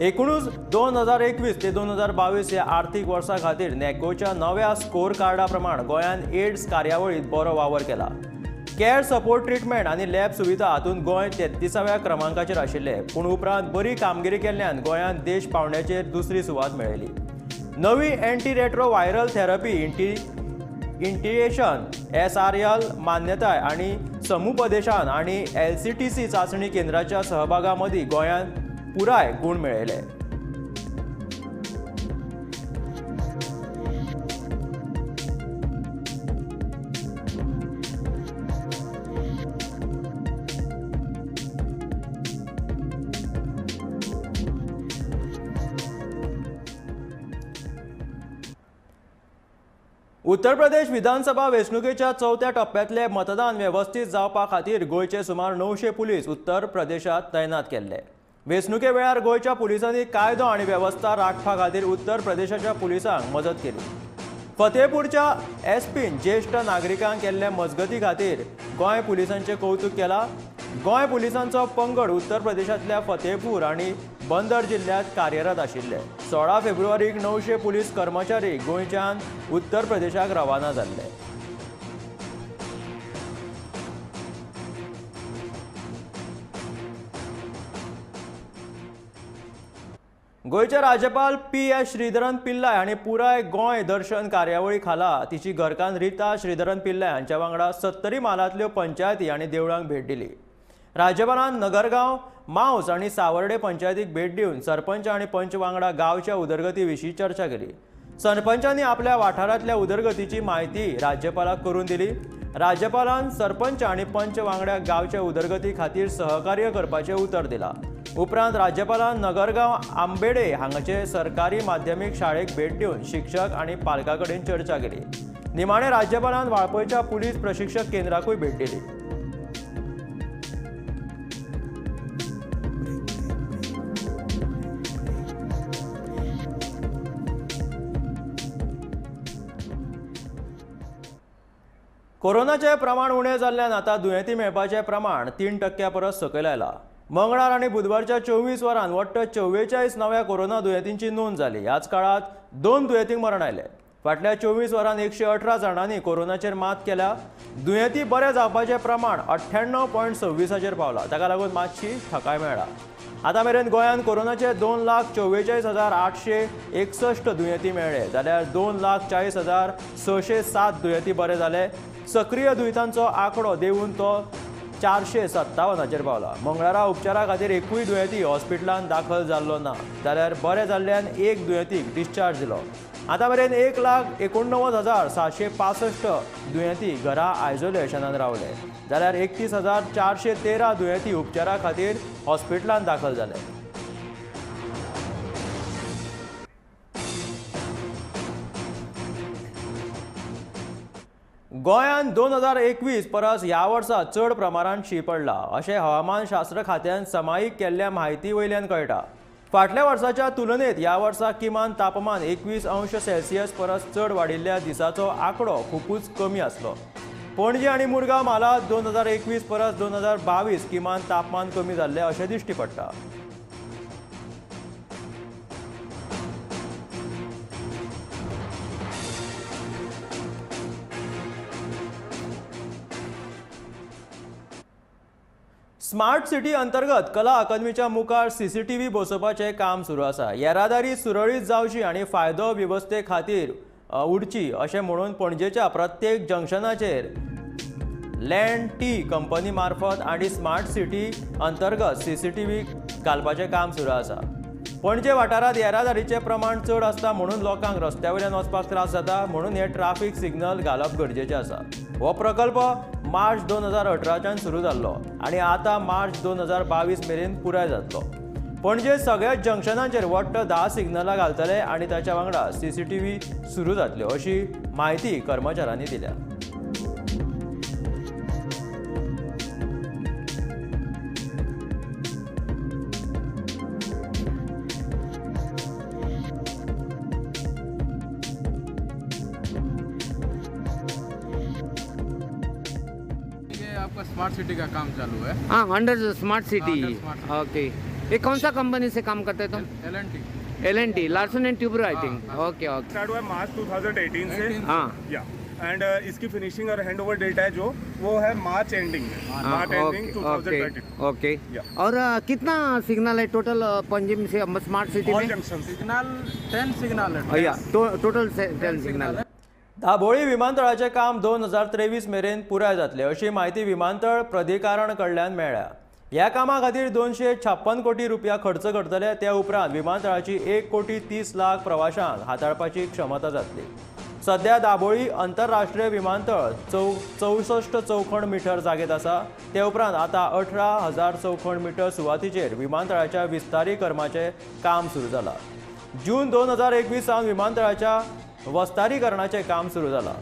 एकूणच 2021 ते 2022 ह्या आर्थीक वर्सा खातीर नॅकोच्या नव्या स्कोर कार्डा प्रमाण गोंयान एड्स कार्यावळींत बरो वावर केला. कॅर सपोर्ट ट्रिटमेंट आनी लॅब सुविधा हातूंत गोंय 33व्या क्रमांकाचेर आशिल्लें, पूण उपरांत बरी कामगिरी केल्ल्यान गोंयान देश पावंड्याचेर दुसरी सुवात मेळयली. नवी anti retro viral therapy initiation SRL मान्यताय आनी समुपदेशान आनी LCTC चाचणी केंद्राच्या सहभागा मदीं गोंयान पुराय गूण मेळयले. उत्तर प्रदेश विधानसभा वेंचणुकेच्या चवथ्या टप्प्यांतले मतदान वेवस्थीत जावपा खातीर गोंयचे सुमार 900 पुलीस उत्तर प्रदेशांत तैनात केल्ले. वेंचणुके वेळार गोंयच्या पुलिसांनी कायदो आनी वेवस्था राखपा खातीर उत्तर प्रदेशाच्या पुलिसांक मजत केली. फतेहपूरच्या एसपीन ज्येश्ठ नागरिकांक केल्ले मजगती खातीर गोंय पुलिसांचें कौतुक केलां. गोंय पुलिसांचो पंगड उत्तर प्रदेशांतल्या फतेहपूर आनी बंदर जिल्ल्यांत कार्यरत आशिल्ले. 16 फेब्रुवारीक 900 पुलीस कर्मचारी गोंयच्यान उत्तर प्रदेशाक रवाना जाल्ले. गोंयचे राज्यपाल पी.एस. श्रीधरन पिल्लय हांणी पुराय गोंय दर्शन कार्यावळी खाला तिची घरकान्न रिता श्रीधरन पिल्लय हांच्या वांगडा सत्तरी म्हालांतल्यो पंचायती आनी देवळांक भेट दिली. राज्यपालान नगरगांव, मावस आनी सावर्डे पंचायतीक भेट दिवन सरपंच आनी पंच वांगडा गांवच्या उदरगती विशीं चर्चा केली. सरपंचांनी आपल्या वाठारांतल्या उदरगतीची म्हायती राज्यपालाक करून दिली. राज्यपालान सरपंच आनी पंच वांगड्याक गांवच्या उदरगती खातीर सहकार्य करपाचें उतर दिलां. उपरांत राज्यपालान नगरगांव आंबेडे हांगाचे सरकारी माध्यमीक शाळेक भेट दिवन शिक्षक आनी पालकां कडेन चर्चा केली. निमाणे राज्यपालान वाळपयच्या पुलीस प्रशिक्षक केंद्राकूय भेट दिली. कोरोनाचें प्रमाण उणें जाल्ल्यान आतां दुयेंती मेळपाचें प्रमाण 3% परस सकयल आयलां. मंगळार आनी बुधवारच्या 24 वरांत वट्ट 44 नव्या कोरोना दुयेंतींची नोंद जाली. ह्याच काळांत 2 दुयेंतींक मरण आयलें. फाटल्या 24 वरांत 118 जाणांनी कोरोनाचेर मात केल्या. दुयेंती बरे जावपाचें प्रमाण 98.26 पावलां. ताका लागून मातशी थकाय मेळ्ळा. आतां मेरेन गोंयांत कोरोनाचे 2,44,861 दुयेंती मेळ्ळे, जाल्यार 2,40,607 दुयेंती बरे जाले. सक्रीय दुयेंतांचो आंकडो देंवून तो 457 पावला. मंगळारा उपचारा खातीर एकूय दुयेंती हॉस्पिटलांत दाखल जाल्लो ना, जाल्यार बरे जाल्ल्यान 1 दुयेंतीक डिस्चार्ज दिलो. आतां मेरेन 1,89,765 दुयेंती घरा आयसोलेशनान रावले, जाल्यार 31,413 दुयेंती उपचारा खातीर हॉस्पिटलांत दाखल जाले. गोंयांत 2021 परस ह्या वर्सा चड प्रमाणांत शीं पडला अशें हवामानशास्त्र खात्यान समायीक केल्ल्या म्हायती वयल्यान कळटा. फाटल्या वर्साच्या तुलनेत ह्या वर्सा किमान तापमान 21 अंश सेल्सियस परस चड वाडिल्ल्या दिसाचो आंकडो खुबूच कमी आसलो. पणजी आनी मुरगांव म्हालांत 2021 परस 2022 किमान तापमान कमी जाल्लें अशें दिश्टी पडटा. स्मार्ट सिटी अंतर्गत कला अकादमीच्या मुखार सीसीटीव्ही बसोवपाचें काम सुरू आसा. येरादारी सुरळीत जावची आनी फायदो वेवस्थे खातीर उरची अशें म्हणून पणजेच्या प्रत्येक जंक्शनाचेर लँड टी कंपनी मार्फत आनी स्मार्ट सिटी अंतर्गत सीसीटीव्ही घालपाचें काम सुरू आसा. पणजे वाठारांत येरादारीचें प्रमाण चड आसता म्हणून लोकांक रस्त्या वयल्यान वचपाक त्रास जाता, म्हणून हे ट्राफीक सिग्नल घालप गरजेचें आसा. हो प्रकल्प मार्च 2018 सुरू जाल्लो आनी आतां मार्च 2022 मेरेन पुराय जातलो. पणजे सगळ्या जंक्शनांचेर वट्ट 10 सिग्नलां घालतले आनी ताच्या वांगडा सीसीटीव्ही सुरू जातल्यो अशी म्हायती कर्मचाऱ्यांनी दिल्या. आपका स्मार्ट सिटी का काम चालू है। हाँ, अंडर स्मार्ट सिटी। ओके, ये कौन सा कंपनी से काम करते हैं तुम? L&T। L&T, Larsen and Toubro, I think. Okay okay. Start हुआ है मार्च 2018 से। हाँ, या एंड इसकी फिनिशिंग और हैंडओवर डेट है जो वो है मार्च एंडिंग में। March ending 2022। Okay. और कितना सिग्नल है टोटल पंजिम से स्मार्ट सिटी में? सिग्नल 10 सिग्नल है। या टोटल 10 सिग्नल। दाबोळी विमानतळाचें काम 2023 मेरेन पुराय जातलें अशी म्हायती विमानतळ प्राधिकरण कडल्यान मेळ्ळ्या. ह्या कामा खातीर 256 कोटी रुपया खर्च करतले. त्या उपरांत विमानतळाची 1,30,00,000 प्रवाशांक हाताळपाची क्षमता जातली. सध्या दाबोळी आंतरराष्ट्रीय विमानतळ 64 चौखण मिटर जागेत आसा. ते उपरांत आतां 18,000 चौखण मिटर सुवातीचेर विमानतळाच्या विस्तारीकरणाचें काम सुरू जालां. जून 2021 सावन विमानतळाच्या वस्तारीकरणाचें काम सुरू जालां.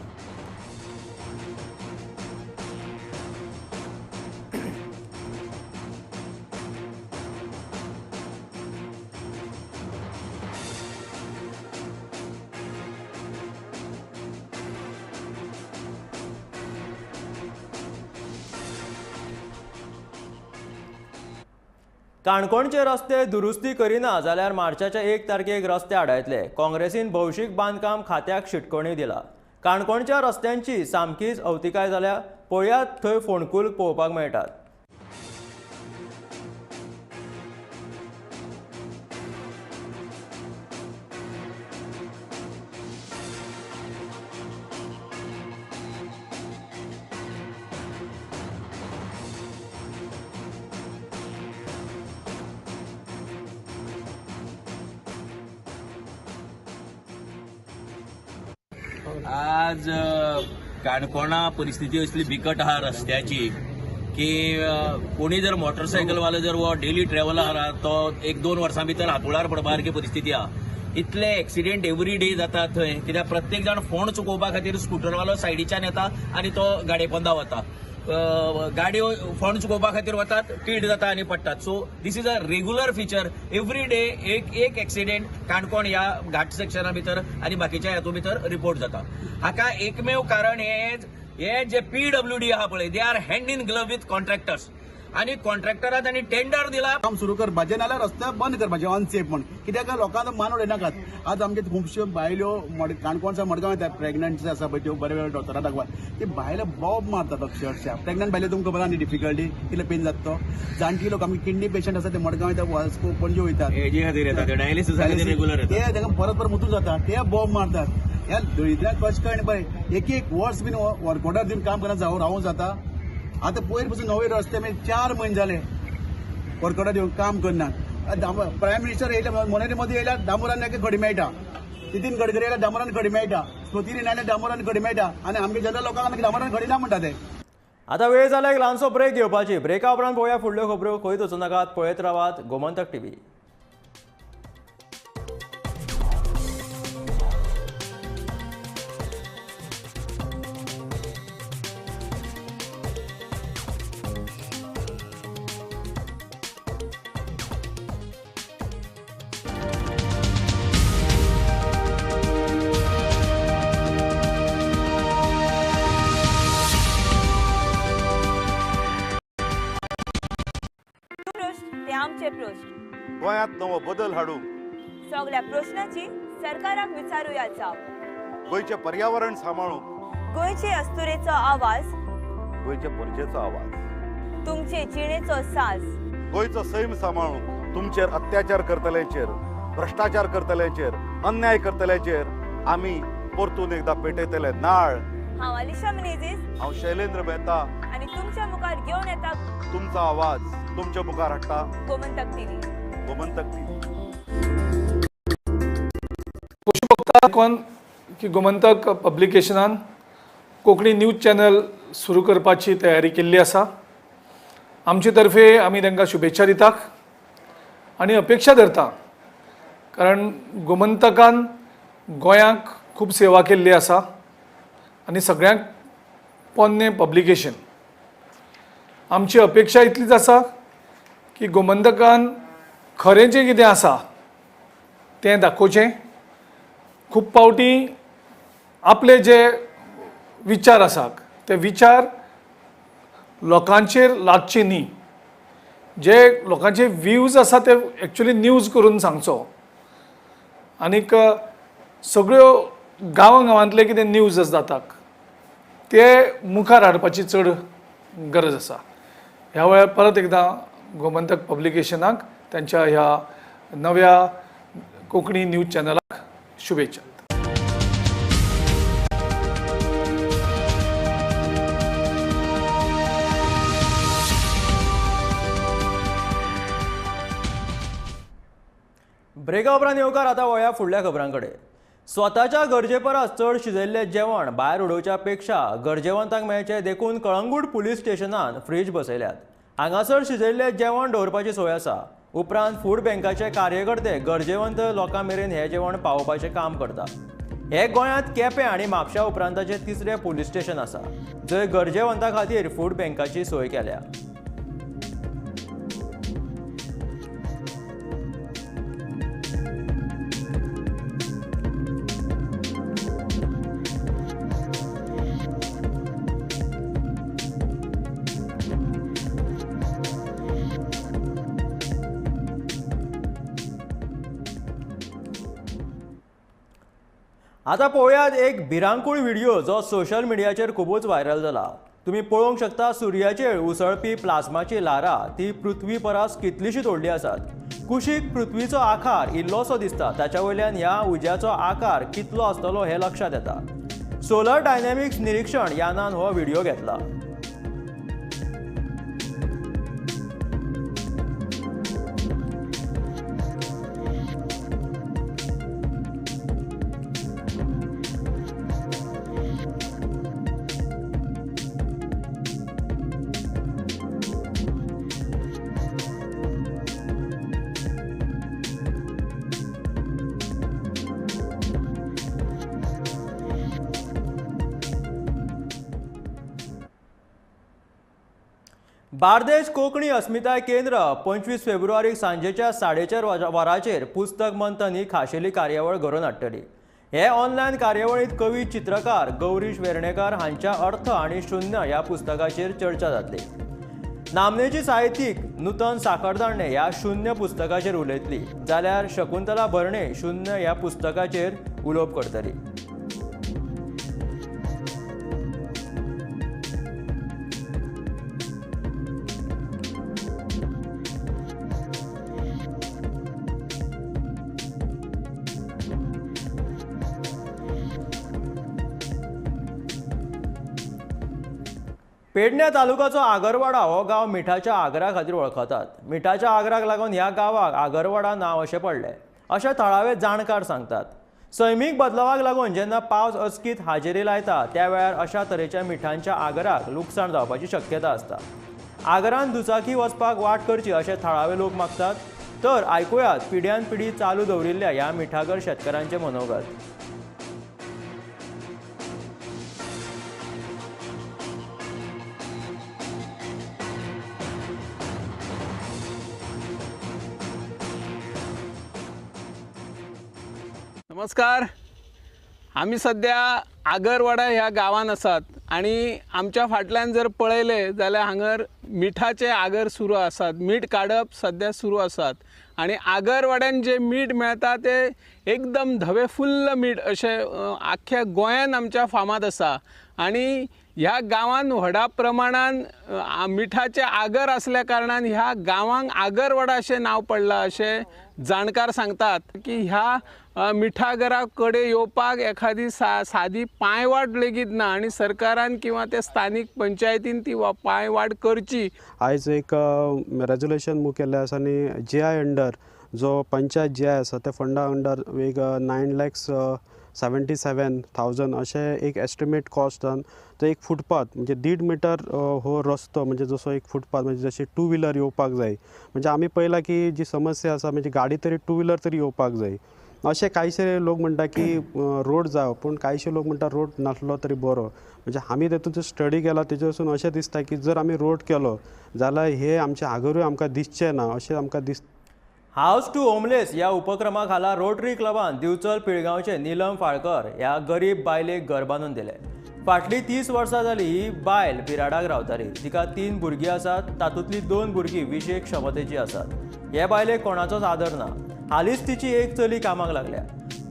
काणकोणचे रस्ते दुरुस्ती करिना जाल्यार मार्चाच्या 1 तारखेक रस्ते आडायतले. काँग्रेसीन भौशीक बांदकाम खात्याक शिटकवणी दिला. काणकोणच्या रस्त्यांची सामकीच अवतिकाय जाल्या. पळयात थंय फोंडकूल पळोवपाक मेळटात. आज काणकोणा परिस्थिती असली बिकट आहा रस्त्याची की कोणी जर मोटरसायकलवालो जर हो डेली ट्रॅव्हलर आहा तो 1-2 वर्सां भितर हातुळार पडपा सारकी परिस्थिती आहा. इतले एक्सिडेंट एवरी डे जाता थंय, कित्याक प्रत्येक जाण फोंड चुकोवपा खातीर स्कुटरवालो सायडीच्यान येता आनी तो गाडये पोंदा वता, गाडयो फोंड चुकोवपा खातीर वतात, टिल्ट जाता आनी पडटात. So this is a regular feature. Every day एक एक एक्सिडेंट काणकोण ह्या घाट सेक्शना भितर आनी बाकीच्या हातूंत भितर रिपोर्ट जाता. हाका एकमेव कारण हे जे पीडब्ल्यूडी आहा पळय, they are hand in glove with contractors आनी कॉन्ट्रॅक्टरान तांणी टेंडर दिला. काम सुरू करपाचें नाल्यार रस्ते बंद करपाचें अनसेफ म्हण, कित्याक लोकांक मान उडयनाकात. आज आमचे खुबश्यो बायल्यो काणकोण मडगांव येतात, प्रेग्नंट आसा पळय त्यो बरे वेळ दोतोरा दाखवात, ती बायलां बोब मारतात अक्षरशा. प्रेग्नंट बायले तुमकां खबर आनी डिफिकल्टी कितले पेन जाता तो. जाणटी लोक आमचे किडनी पेशंट आसा ते मडगांव येतात, वास्को पणजे वयतात, ते तांकां परत परत मुतून जाता, ते बोब मारतात. ह्या दळिद्राक कशें कळना पळय, एक एक वर्स बीन वर्क ऑर्डर दिवन काम करना रावूं जाता. आतां पयर पसून नवे रस्ते मागीर 4 म्हयने जाले वर्क ऑर्डर दिवन काम करना. प्रायम मिनिस्टर येयले, मनोहर मोदी येयल्यार दामोदरान एका खडी मेळटा, नितीन गडकरी येयल्यार दामोदरान खडी मेळटा, स्मृती इराणी आयल्यार दामोदरान खडी मेळटा, आनी आमगे जनरल लोकांक दामोदरान खडी ना म्हणटा ते. आतां वेळ जाला एक ल्हानसो ब्रेक घेवपाची. ब्रेका उपरांत पळोवया फुडल्यो खबरो. खंयच वचूं नाकात, पळयत रावात गोमंतक टीव्ही. गोंयांत नवो बदल हाडूंक सगळ्या प्रश्नाची सरकाराक विचारूया जाप, गोंयचें पर्यावरण सांबाळूंक, गोंयचे अस्तुरेचो आवाज, गोंयचे परजेचो आवाज, तुमचे जिणेचो साज, गोंयचो सैम सांबाळूंक, तुमचेर अत्याचार करतल्यांचेर, भ्रश्टाचार करतल्यांचेर, अन्याय करतल्यांचेर आमी परतून एकदा पेटयतले नाळ. हांव अलिशा मिनेझीस, हांव शैलेंद्र मेहता, आनी तुमच्या मुखार घेवन येता तुमचो आवाज, तुमच्या मुखार हाडटा गोमंतक टीव्ही. गोमंतक टीव्ही. कोण की गोमंतक पब्लिकेशनान कोंकणी न्यूज चॅनल सुरू करपाची तयारी केल्ली आसा. आमचे तर्फे आमी तांकां शुभेच्छा दितात आनी अपेक्षा धरता, कारण गोमंतकान गोंयांक खूब सेवा केल्ली आसा आनी सगळ्यांक पोन्नें पब्लिकेशन. आमची अपेक्षा इतलीच आसा की गोमंतकान खरें जें कितें आसा तें दाखोवचें. खूब फावटी आपले जे विचार आसात ते विचार लोकांचेर लागचे न्ही, जे लोकांचे व्यूज आसा ते एक्चुअली न्यूज करून सांगचो. आनीक सगळ्यो गांवां गांवांतले कितें न्यूज जातात ते मुखार हाडपाची चड गरज आसा. ह्या वेळार परत एकदां गोमंतक पब्लिकेशनाक तांच्या ह्या नव्या कोंकणी न्यूज चॅनलाक शुभेच्छा. ब्रेका उपरांत येवकार. आतां वळया फुडल्या खबरां कडेन. स्वताच्या गरजे परस चड शिजयल्लें जेवण भायर उडोवच्या पेक्षा गरजेवंतांक मेळचें देखून कळंगूट पुलीस स्टेशनान फ्रीज बसयल्यात. हांगासर शिजयल्लें जेवण दवरपाची सोय आसा. उपरांत फूड बँकाचे कार्यकर्ते गरजेवंत लोकां मेरेन हें जेवण पावोवपाचें काम करता. हे गोंयांत केपें आनी म्हापशा उपरांताचें तिसरें पुलीस स्टेशन आसा, जंय गरजेवंतां खातीर फूड बँकाची सोय केल्या. आतां पळोवयात एक भिरांकूळ व्हिडिओ जो सोशल मिडियाचेर खुबूच व्हायरल जाला. तुमी पळोवंक शकता सुर्याचेर उसळपी प्लाझ्माची ल्हारां ती पृथ्वी परस कितलीशीच व्हडली आसात. कुशीक पृथ्वीचो आकार इल्लोसो दिसता, ताच्या वयल्यान ह्या उज्याचो आकार कितलो आसतलो हें लक्षांत येता. सोलर डायनॅमिक्स निरीक्षण यानान हो व्हिडिओ घेतला. बार्देश कोंकणी अस्मिताय केंद्र 25 फेब्रुवारीक सांजेच्या 4:30 वरांचेर पुस्तक मंथन ही खाशेली कार्यावळ घडोवन हाडटली. हे ऑनलायन कार्यावळींत कवी चित्रकार गौरीश वेर्णेकर हांच्या अर्थ आनी शून्य ह्या पुस्तकाचेर चर्चा जातली. नामनेची साहित्यीक नूतन साखरदांडे ह्या शून्य पुस्तकाचेर उलयतली, जाल्यार शकुंतला भरणे शून्य ह्या पुस्तकाचेर उलोवप करतली. पेडण्या तालुक्याचो आगरवाडा हो गांव मिठाच्या आगरा खातीर वळखतात. मिठाच्या आगराक लागून ह्या गांवाक आगरवाडा नांव अशें पडलें अशें थळावे जाणकार सांगतात. सैमीक बदलावाक लागून जेन्ना पावस अचकीत हाजेरी लायता त्या वेळार अशा तरेच्या मिठांच्या आगराक लुकसाण जावपाची शक्यता आसता. आगरान दुचाकी वचपाक वाट करची अशें थळावे लोक मागतात. तर आयकुयात पिढ्यान पिढी चालू दवरिल्ल्या ह्या मिठागर शेतकारांचें मनोगत. नमस्कार, आमी सद्या आगरवाडा ह्या गांवान आसात आनी आमच्या फाटल्यान जर पळयलें जाल्यार हांगर मिठाचे आगर सुरू आसात. मीठ काडप सद्या सुरू आसात आनी आगरवाड्यान जे मीठ मेळटा तें एकदम धवे फुल्ल मीठ अशें आख्ख्या गोंयान आमच्या फामाद आसा. आनी ह्या गांवान व्हडा प्रमाणान मिठाचे आगर आसल्या कारणान ह्या गांवांक आगरवाडा अशें नांव पडलां अशें जाणकार सांगतात की ह्या मिठागरा कडेन येवपाक एखादी सादी पांयवाट लेगीत ना आनी सरकारान किंवा ते स्थानीक पंचायतीन ती पांयवाट करची. आयज एक रेजोल्युशन मूव केल्लें आसा आनी जी I under जो पंचायत जी I आसा त्या फंडा अंडर एक 9,77,000 अशें एक एस्टिमेट कॉस्टान तो एक फुटपाथ म्हणजे 1.5 मिटर हो रस्तो म्हणजे जसो एक फुटपाथ म्हणजे जशी टू व्हिलर येवपाक जाय. म्हणजे आमी पळयलां की जी समस्या आसा म्हणजे गाडी तरी टू व्हिलर तरी येवपाक जाय. अशें कांयशे लोक म्हणटा की रोड जावो, पूण कांयशे लोक म्हणटा रोड नासलो तरी बरो. म्हणजे आमी तेतून स्टडी केला तेजे वचून अशें दिसता की जर आमी रोड केलो जाल्यार हे आमचे आगरूय आमकां दिसचें ना अशें आमकां दिसता. हावस टू होमलेस ह्या उपक्रमा खाला रोटरी क्लबान दिवचल पिळगांवचे नीलम फाळकर ह्या गरीब बायलेक घर बांदून दिलें. फाटलीं 30 वर्सां जाली ही बायल बिराडाक रावताली. तिका 3 भुरगीं आसात, तातूंतलीं 2 भुरगीं विशेश क्षमतेचीं आसात. हे बायलेक कोणाचोच आदर ना. हालींच तिची एक चली कामाक लागल्या.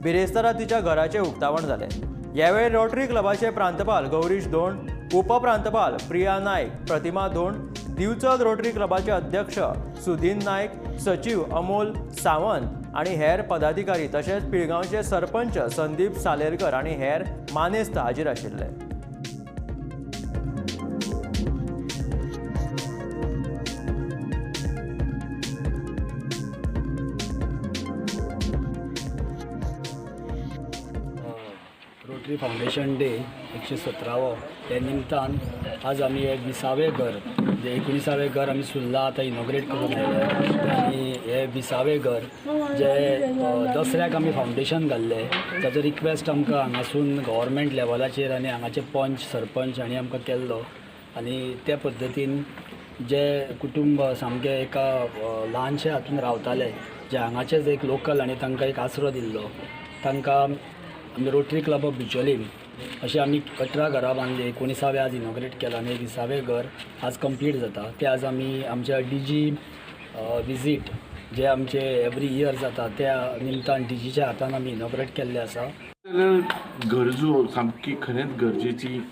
बिरेस्तारा तिच्या घराचें उक्तावण जालें. ह्या वेळार रोटरी क्लबाचे प्रांतपाल गौरीश धोंड, उपप्रांतपाल प्रिया नायक, प्रतिमा धोंड, दिवचल रोटरी क्लबाचे अध्यक्ष सुदीन नायक, सचिव अमोल सावंत आनी हेर पदाधिकारी तशेंच पिळगांवचे सरपंच संदीप सालेलकर आनी हेर मानेस्त हाजीर आशिल्ले. रोटरी फावंडेशन डे 117वो त्या निमतान आज आमी हे 20वें घर जे 19वें घर आमी सुर्ला आतां इनॉग्रेट करून आयले आनी हे 20वें घर जे दसऱ्याक आमी फावंडेशन घाल्लें ताचो रिक्वेस्ट आमकां हांगासून गव्हर्मेंट लेवलाचेर आनी हांगाचे पंच सरपंच हांणी आमकां केल्लो आनी त्या पद्दतीन जे कुटुंब सामकें एका ल्हानशे हातून रावताले जे हांगाचेच एक लोकल आनी तांकां एक आसरो दिल्लो तांकां आमी रोटरी क्लब ऑफ बिचोलीम अशें आमी 18 घरां बांदली. 19वें आज इनॉग्रेट केलां आनी 20वें घर आज कंप्लीट जाता. ते आज आमी आमच्या डी जी विजीट जे आमचे एवरी इयर जाता त्या निमतान डी जीच्या हातान आमी इनॉग्रेट केल्लें आसा. गरजो सामकी खरेंच गरजेची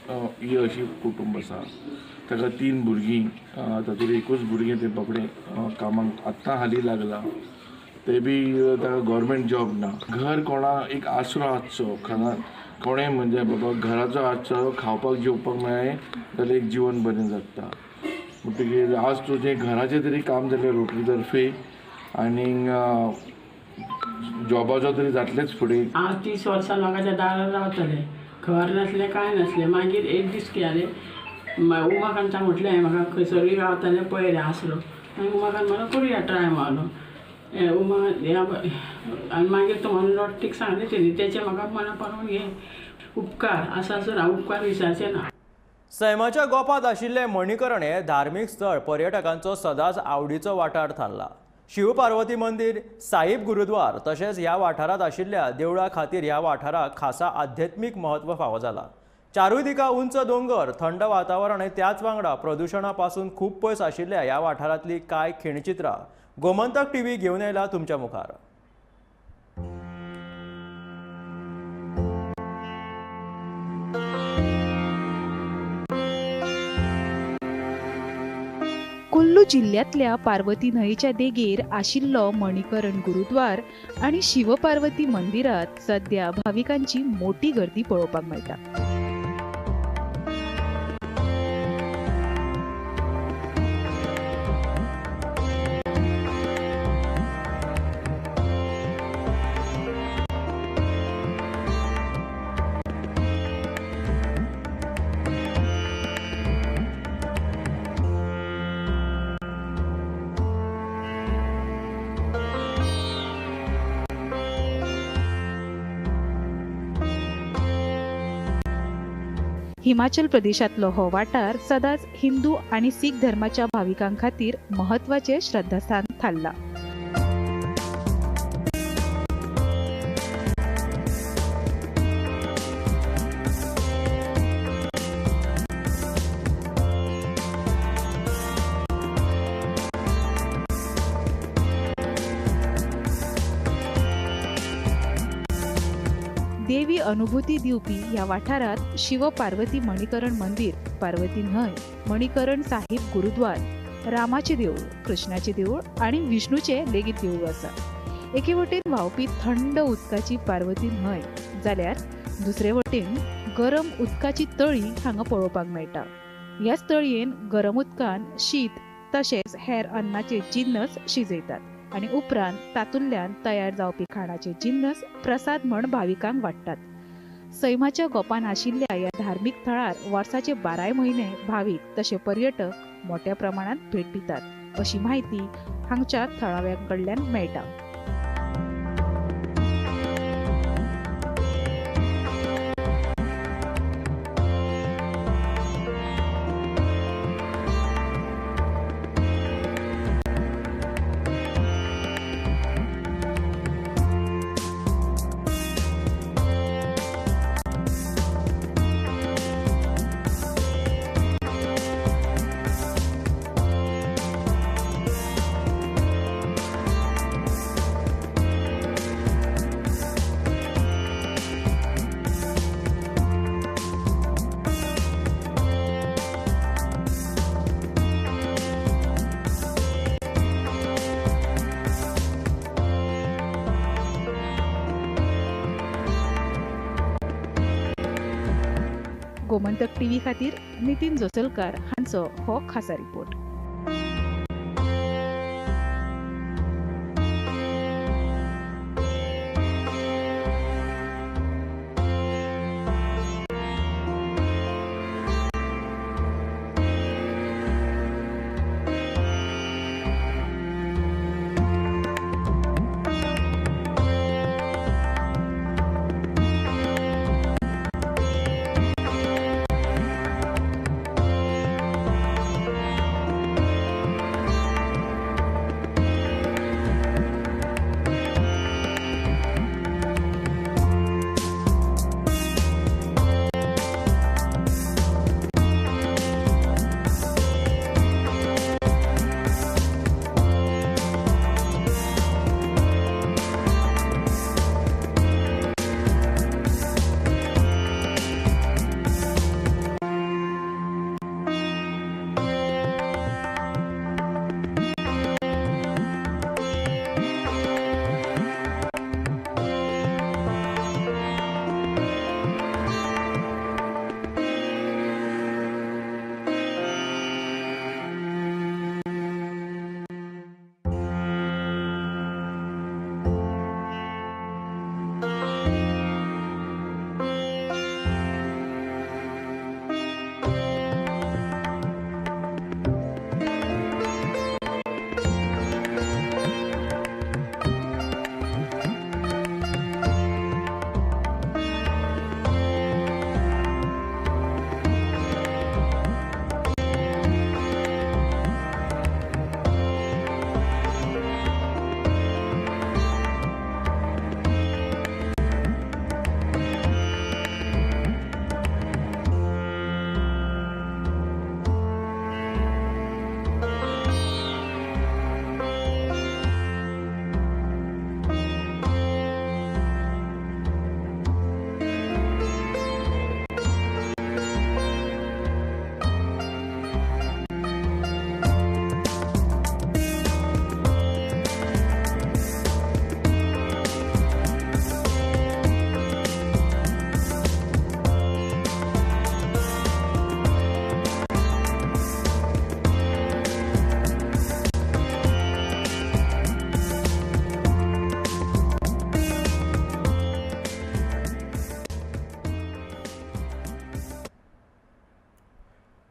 ही अशी कुटुंब आसा. ताका 3 भुरगीं, तातूंत एकूच भुरगें तें बाबडें कामाक आत्तां हालीं लागलां, ते बी ताका गव्हर्मेंट जॉब ना. घर कोणा एक आसरो आसचो, कोणें म्हणजे बाबा घराचो आसचो, खावपाक जेवपाक मेळ्ळें जाल्यार एक जिवन बरें जगता. म्हणटकीर आज तुजें घराचें तरी काम जालें रोटरी तर्फे आनी जॉबाचो तरी जातलेंच फुडें. हांव 30 वर्सां लोकांच्या दारार रावतलें, घर नासलें कांय नासलें. मागीर एक दीस कितें जालें, उमाकांता म्हटलें हांवें म्हाका खंयसरूय गावतालें पळयलें आसरो, मागीर उमाकांत म्हणलो करुया ट्राय मारलो. उमा आनी मागीर तो म्हणलो ठीक सांगलें तेणी, तेचें म्हाका मना पडून हे उपकार आसा सर, हांव उपकार विसरचें ना. सैमाच्या गोपांत आशिल्लें मणिकरण हें धार्मीक स्थळ पर्यटकांचो सदांच आवडीचो वाठार थारला. शिवपार्वती मंदिर, साहिब गुरुद्वार तशेंच ह्या वाठारांत आशिल्ल्या देवळां खातीर ह्या वाठाराक खासा आध्यात्मीक म्हत्व फावो जाला. चारूय दिका उंच दोंगर, थंड वातावरण आनी त्याच वांगडा प्रदुशणा पासून खूब पयस आशिल्ल्या ह्या वाठारांतली कांय खिणचित्रां गोमंतक टीव्ही घेवन आयला तुमच्या मुखार. कुल्लू जिल्ल्यांतल्या पार्वती न्हंयेच्या देगेर आशिल्लो मणिकरण गुरुद्वार आनी शिवपार्वती मंदिरांत सद्या भाविकांची मोटी गर्दी पळोवपाक मेळटा. हिमाचल प्रदेशांतलो हो वाठार सदांच हिंदू आनी सीख धर्माच्या भाविकां खातीर म्हत्वाचें श्रद्धास्थान थारला. देवी अनुभूती दिवपी ह्या वाठारांत शिव पार्वती मणिकरण मंदिर, पार्वती न्हंय, मणिकरण साहिब गुरुद्वार, रामाचें देवूळ, कृष्णाचें देवूळ आनी विष्णूचें लेगीत देवूळ आसा. एके वटेन व्हांवपी थंड उदकाची पार्वती न्हंय जाल्यार दुसरे वटेन गरम उदकाची तळी हांगा पळोवपाक मेळटा. ह्याच तळयेन गरम उदकान शीत तशेंच हेर अन्नाचे जिन्नस शिजयतात आनी उपरांत तातूंतल्यान तयार जावपी खाणाचे जिन्नस प्रसाद म्हण भाविकांक वांट्टात. सैमाच्या गोपान आशिल्ल्या ह्या धार्मीक थळार वर्साचे 12 म्हयने भावीक तशें पर्यटक मोट्या प्रमाणात भेट दितात अशी म्हायती हांगच्या थळाव्यां कडल्यान मेळटा. गोमंतक टीव्ही खातीर नितीन जोसलकार हांचो हो खासा रिपोर्ट.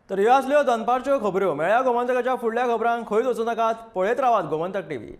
तर ह्यो आसल्यो दनपारच्यो खबऱ्यो. मेळ्या गोमंतकाच्या फुडल्या खबरांक खंयच वचूं नाकात, पळयत रावात गोमंतक टीव्ही.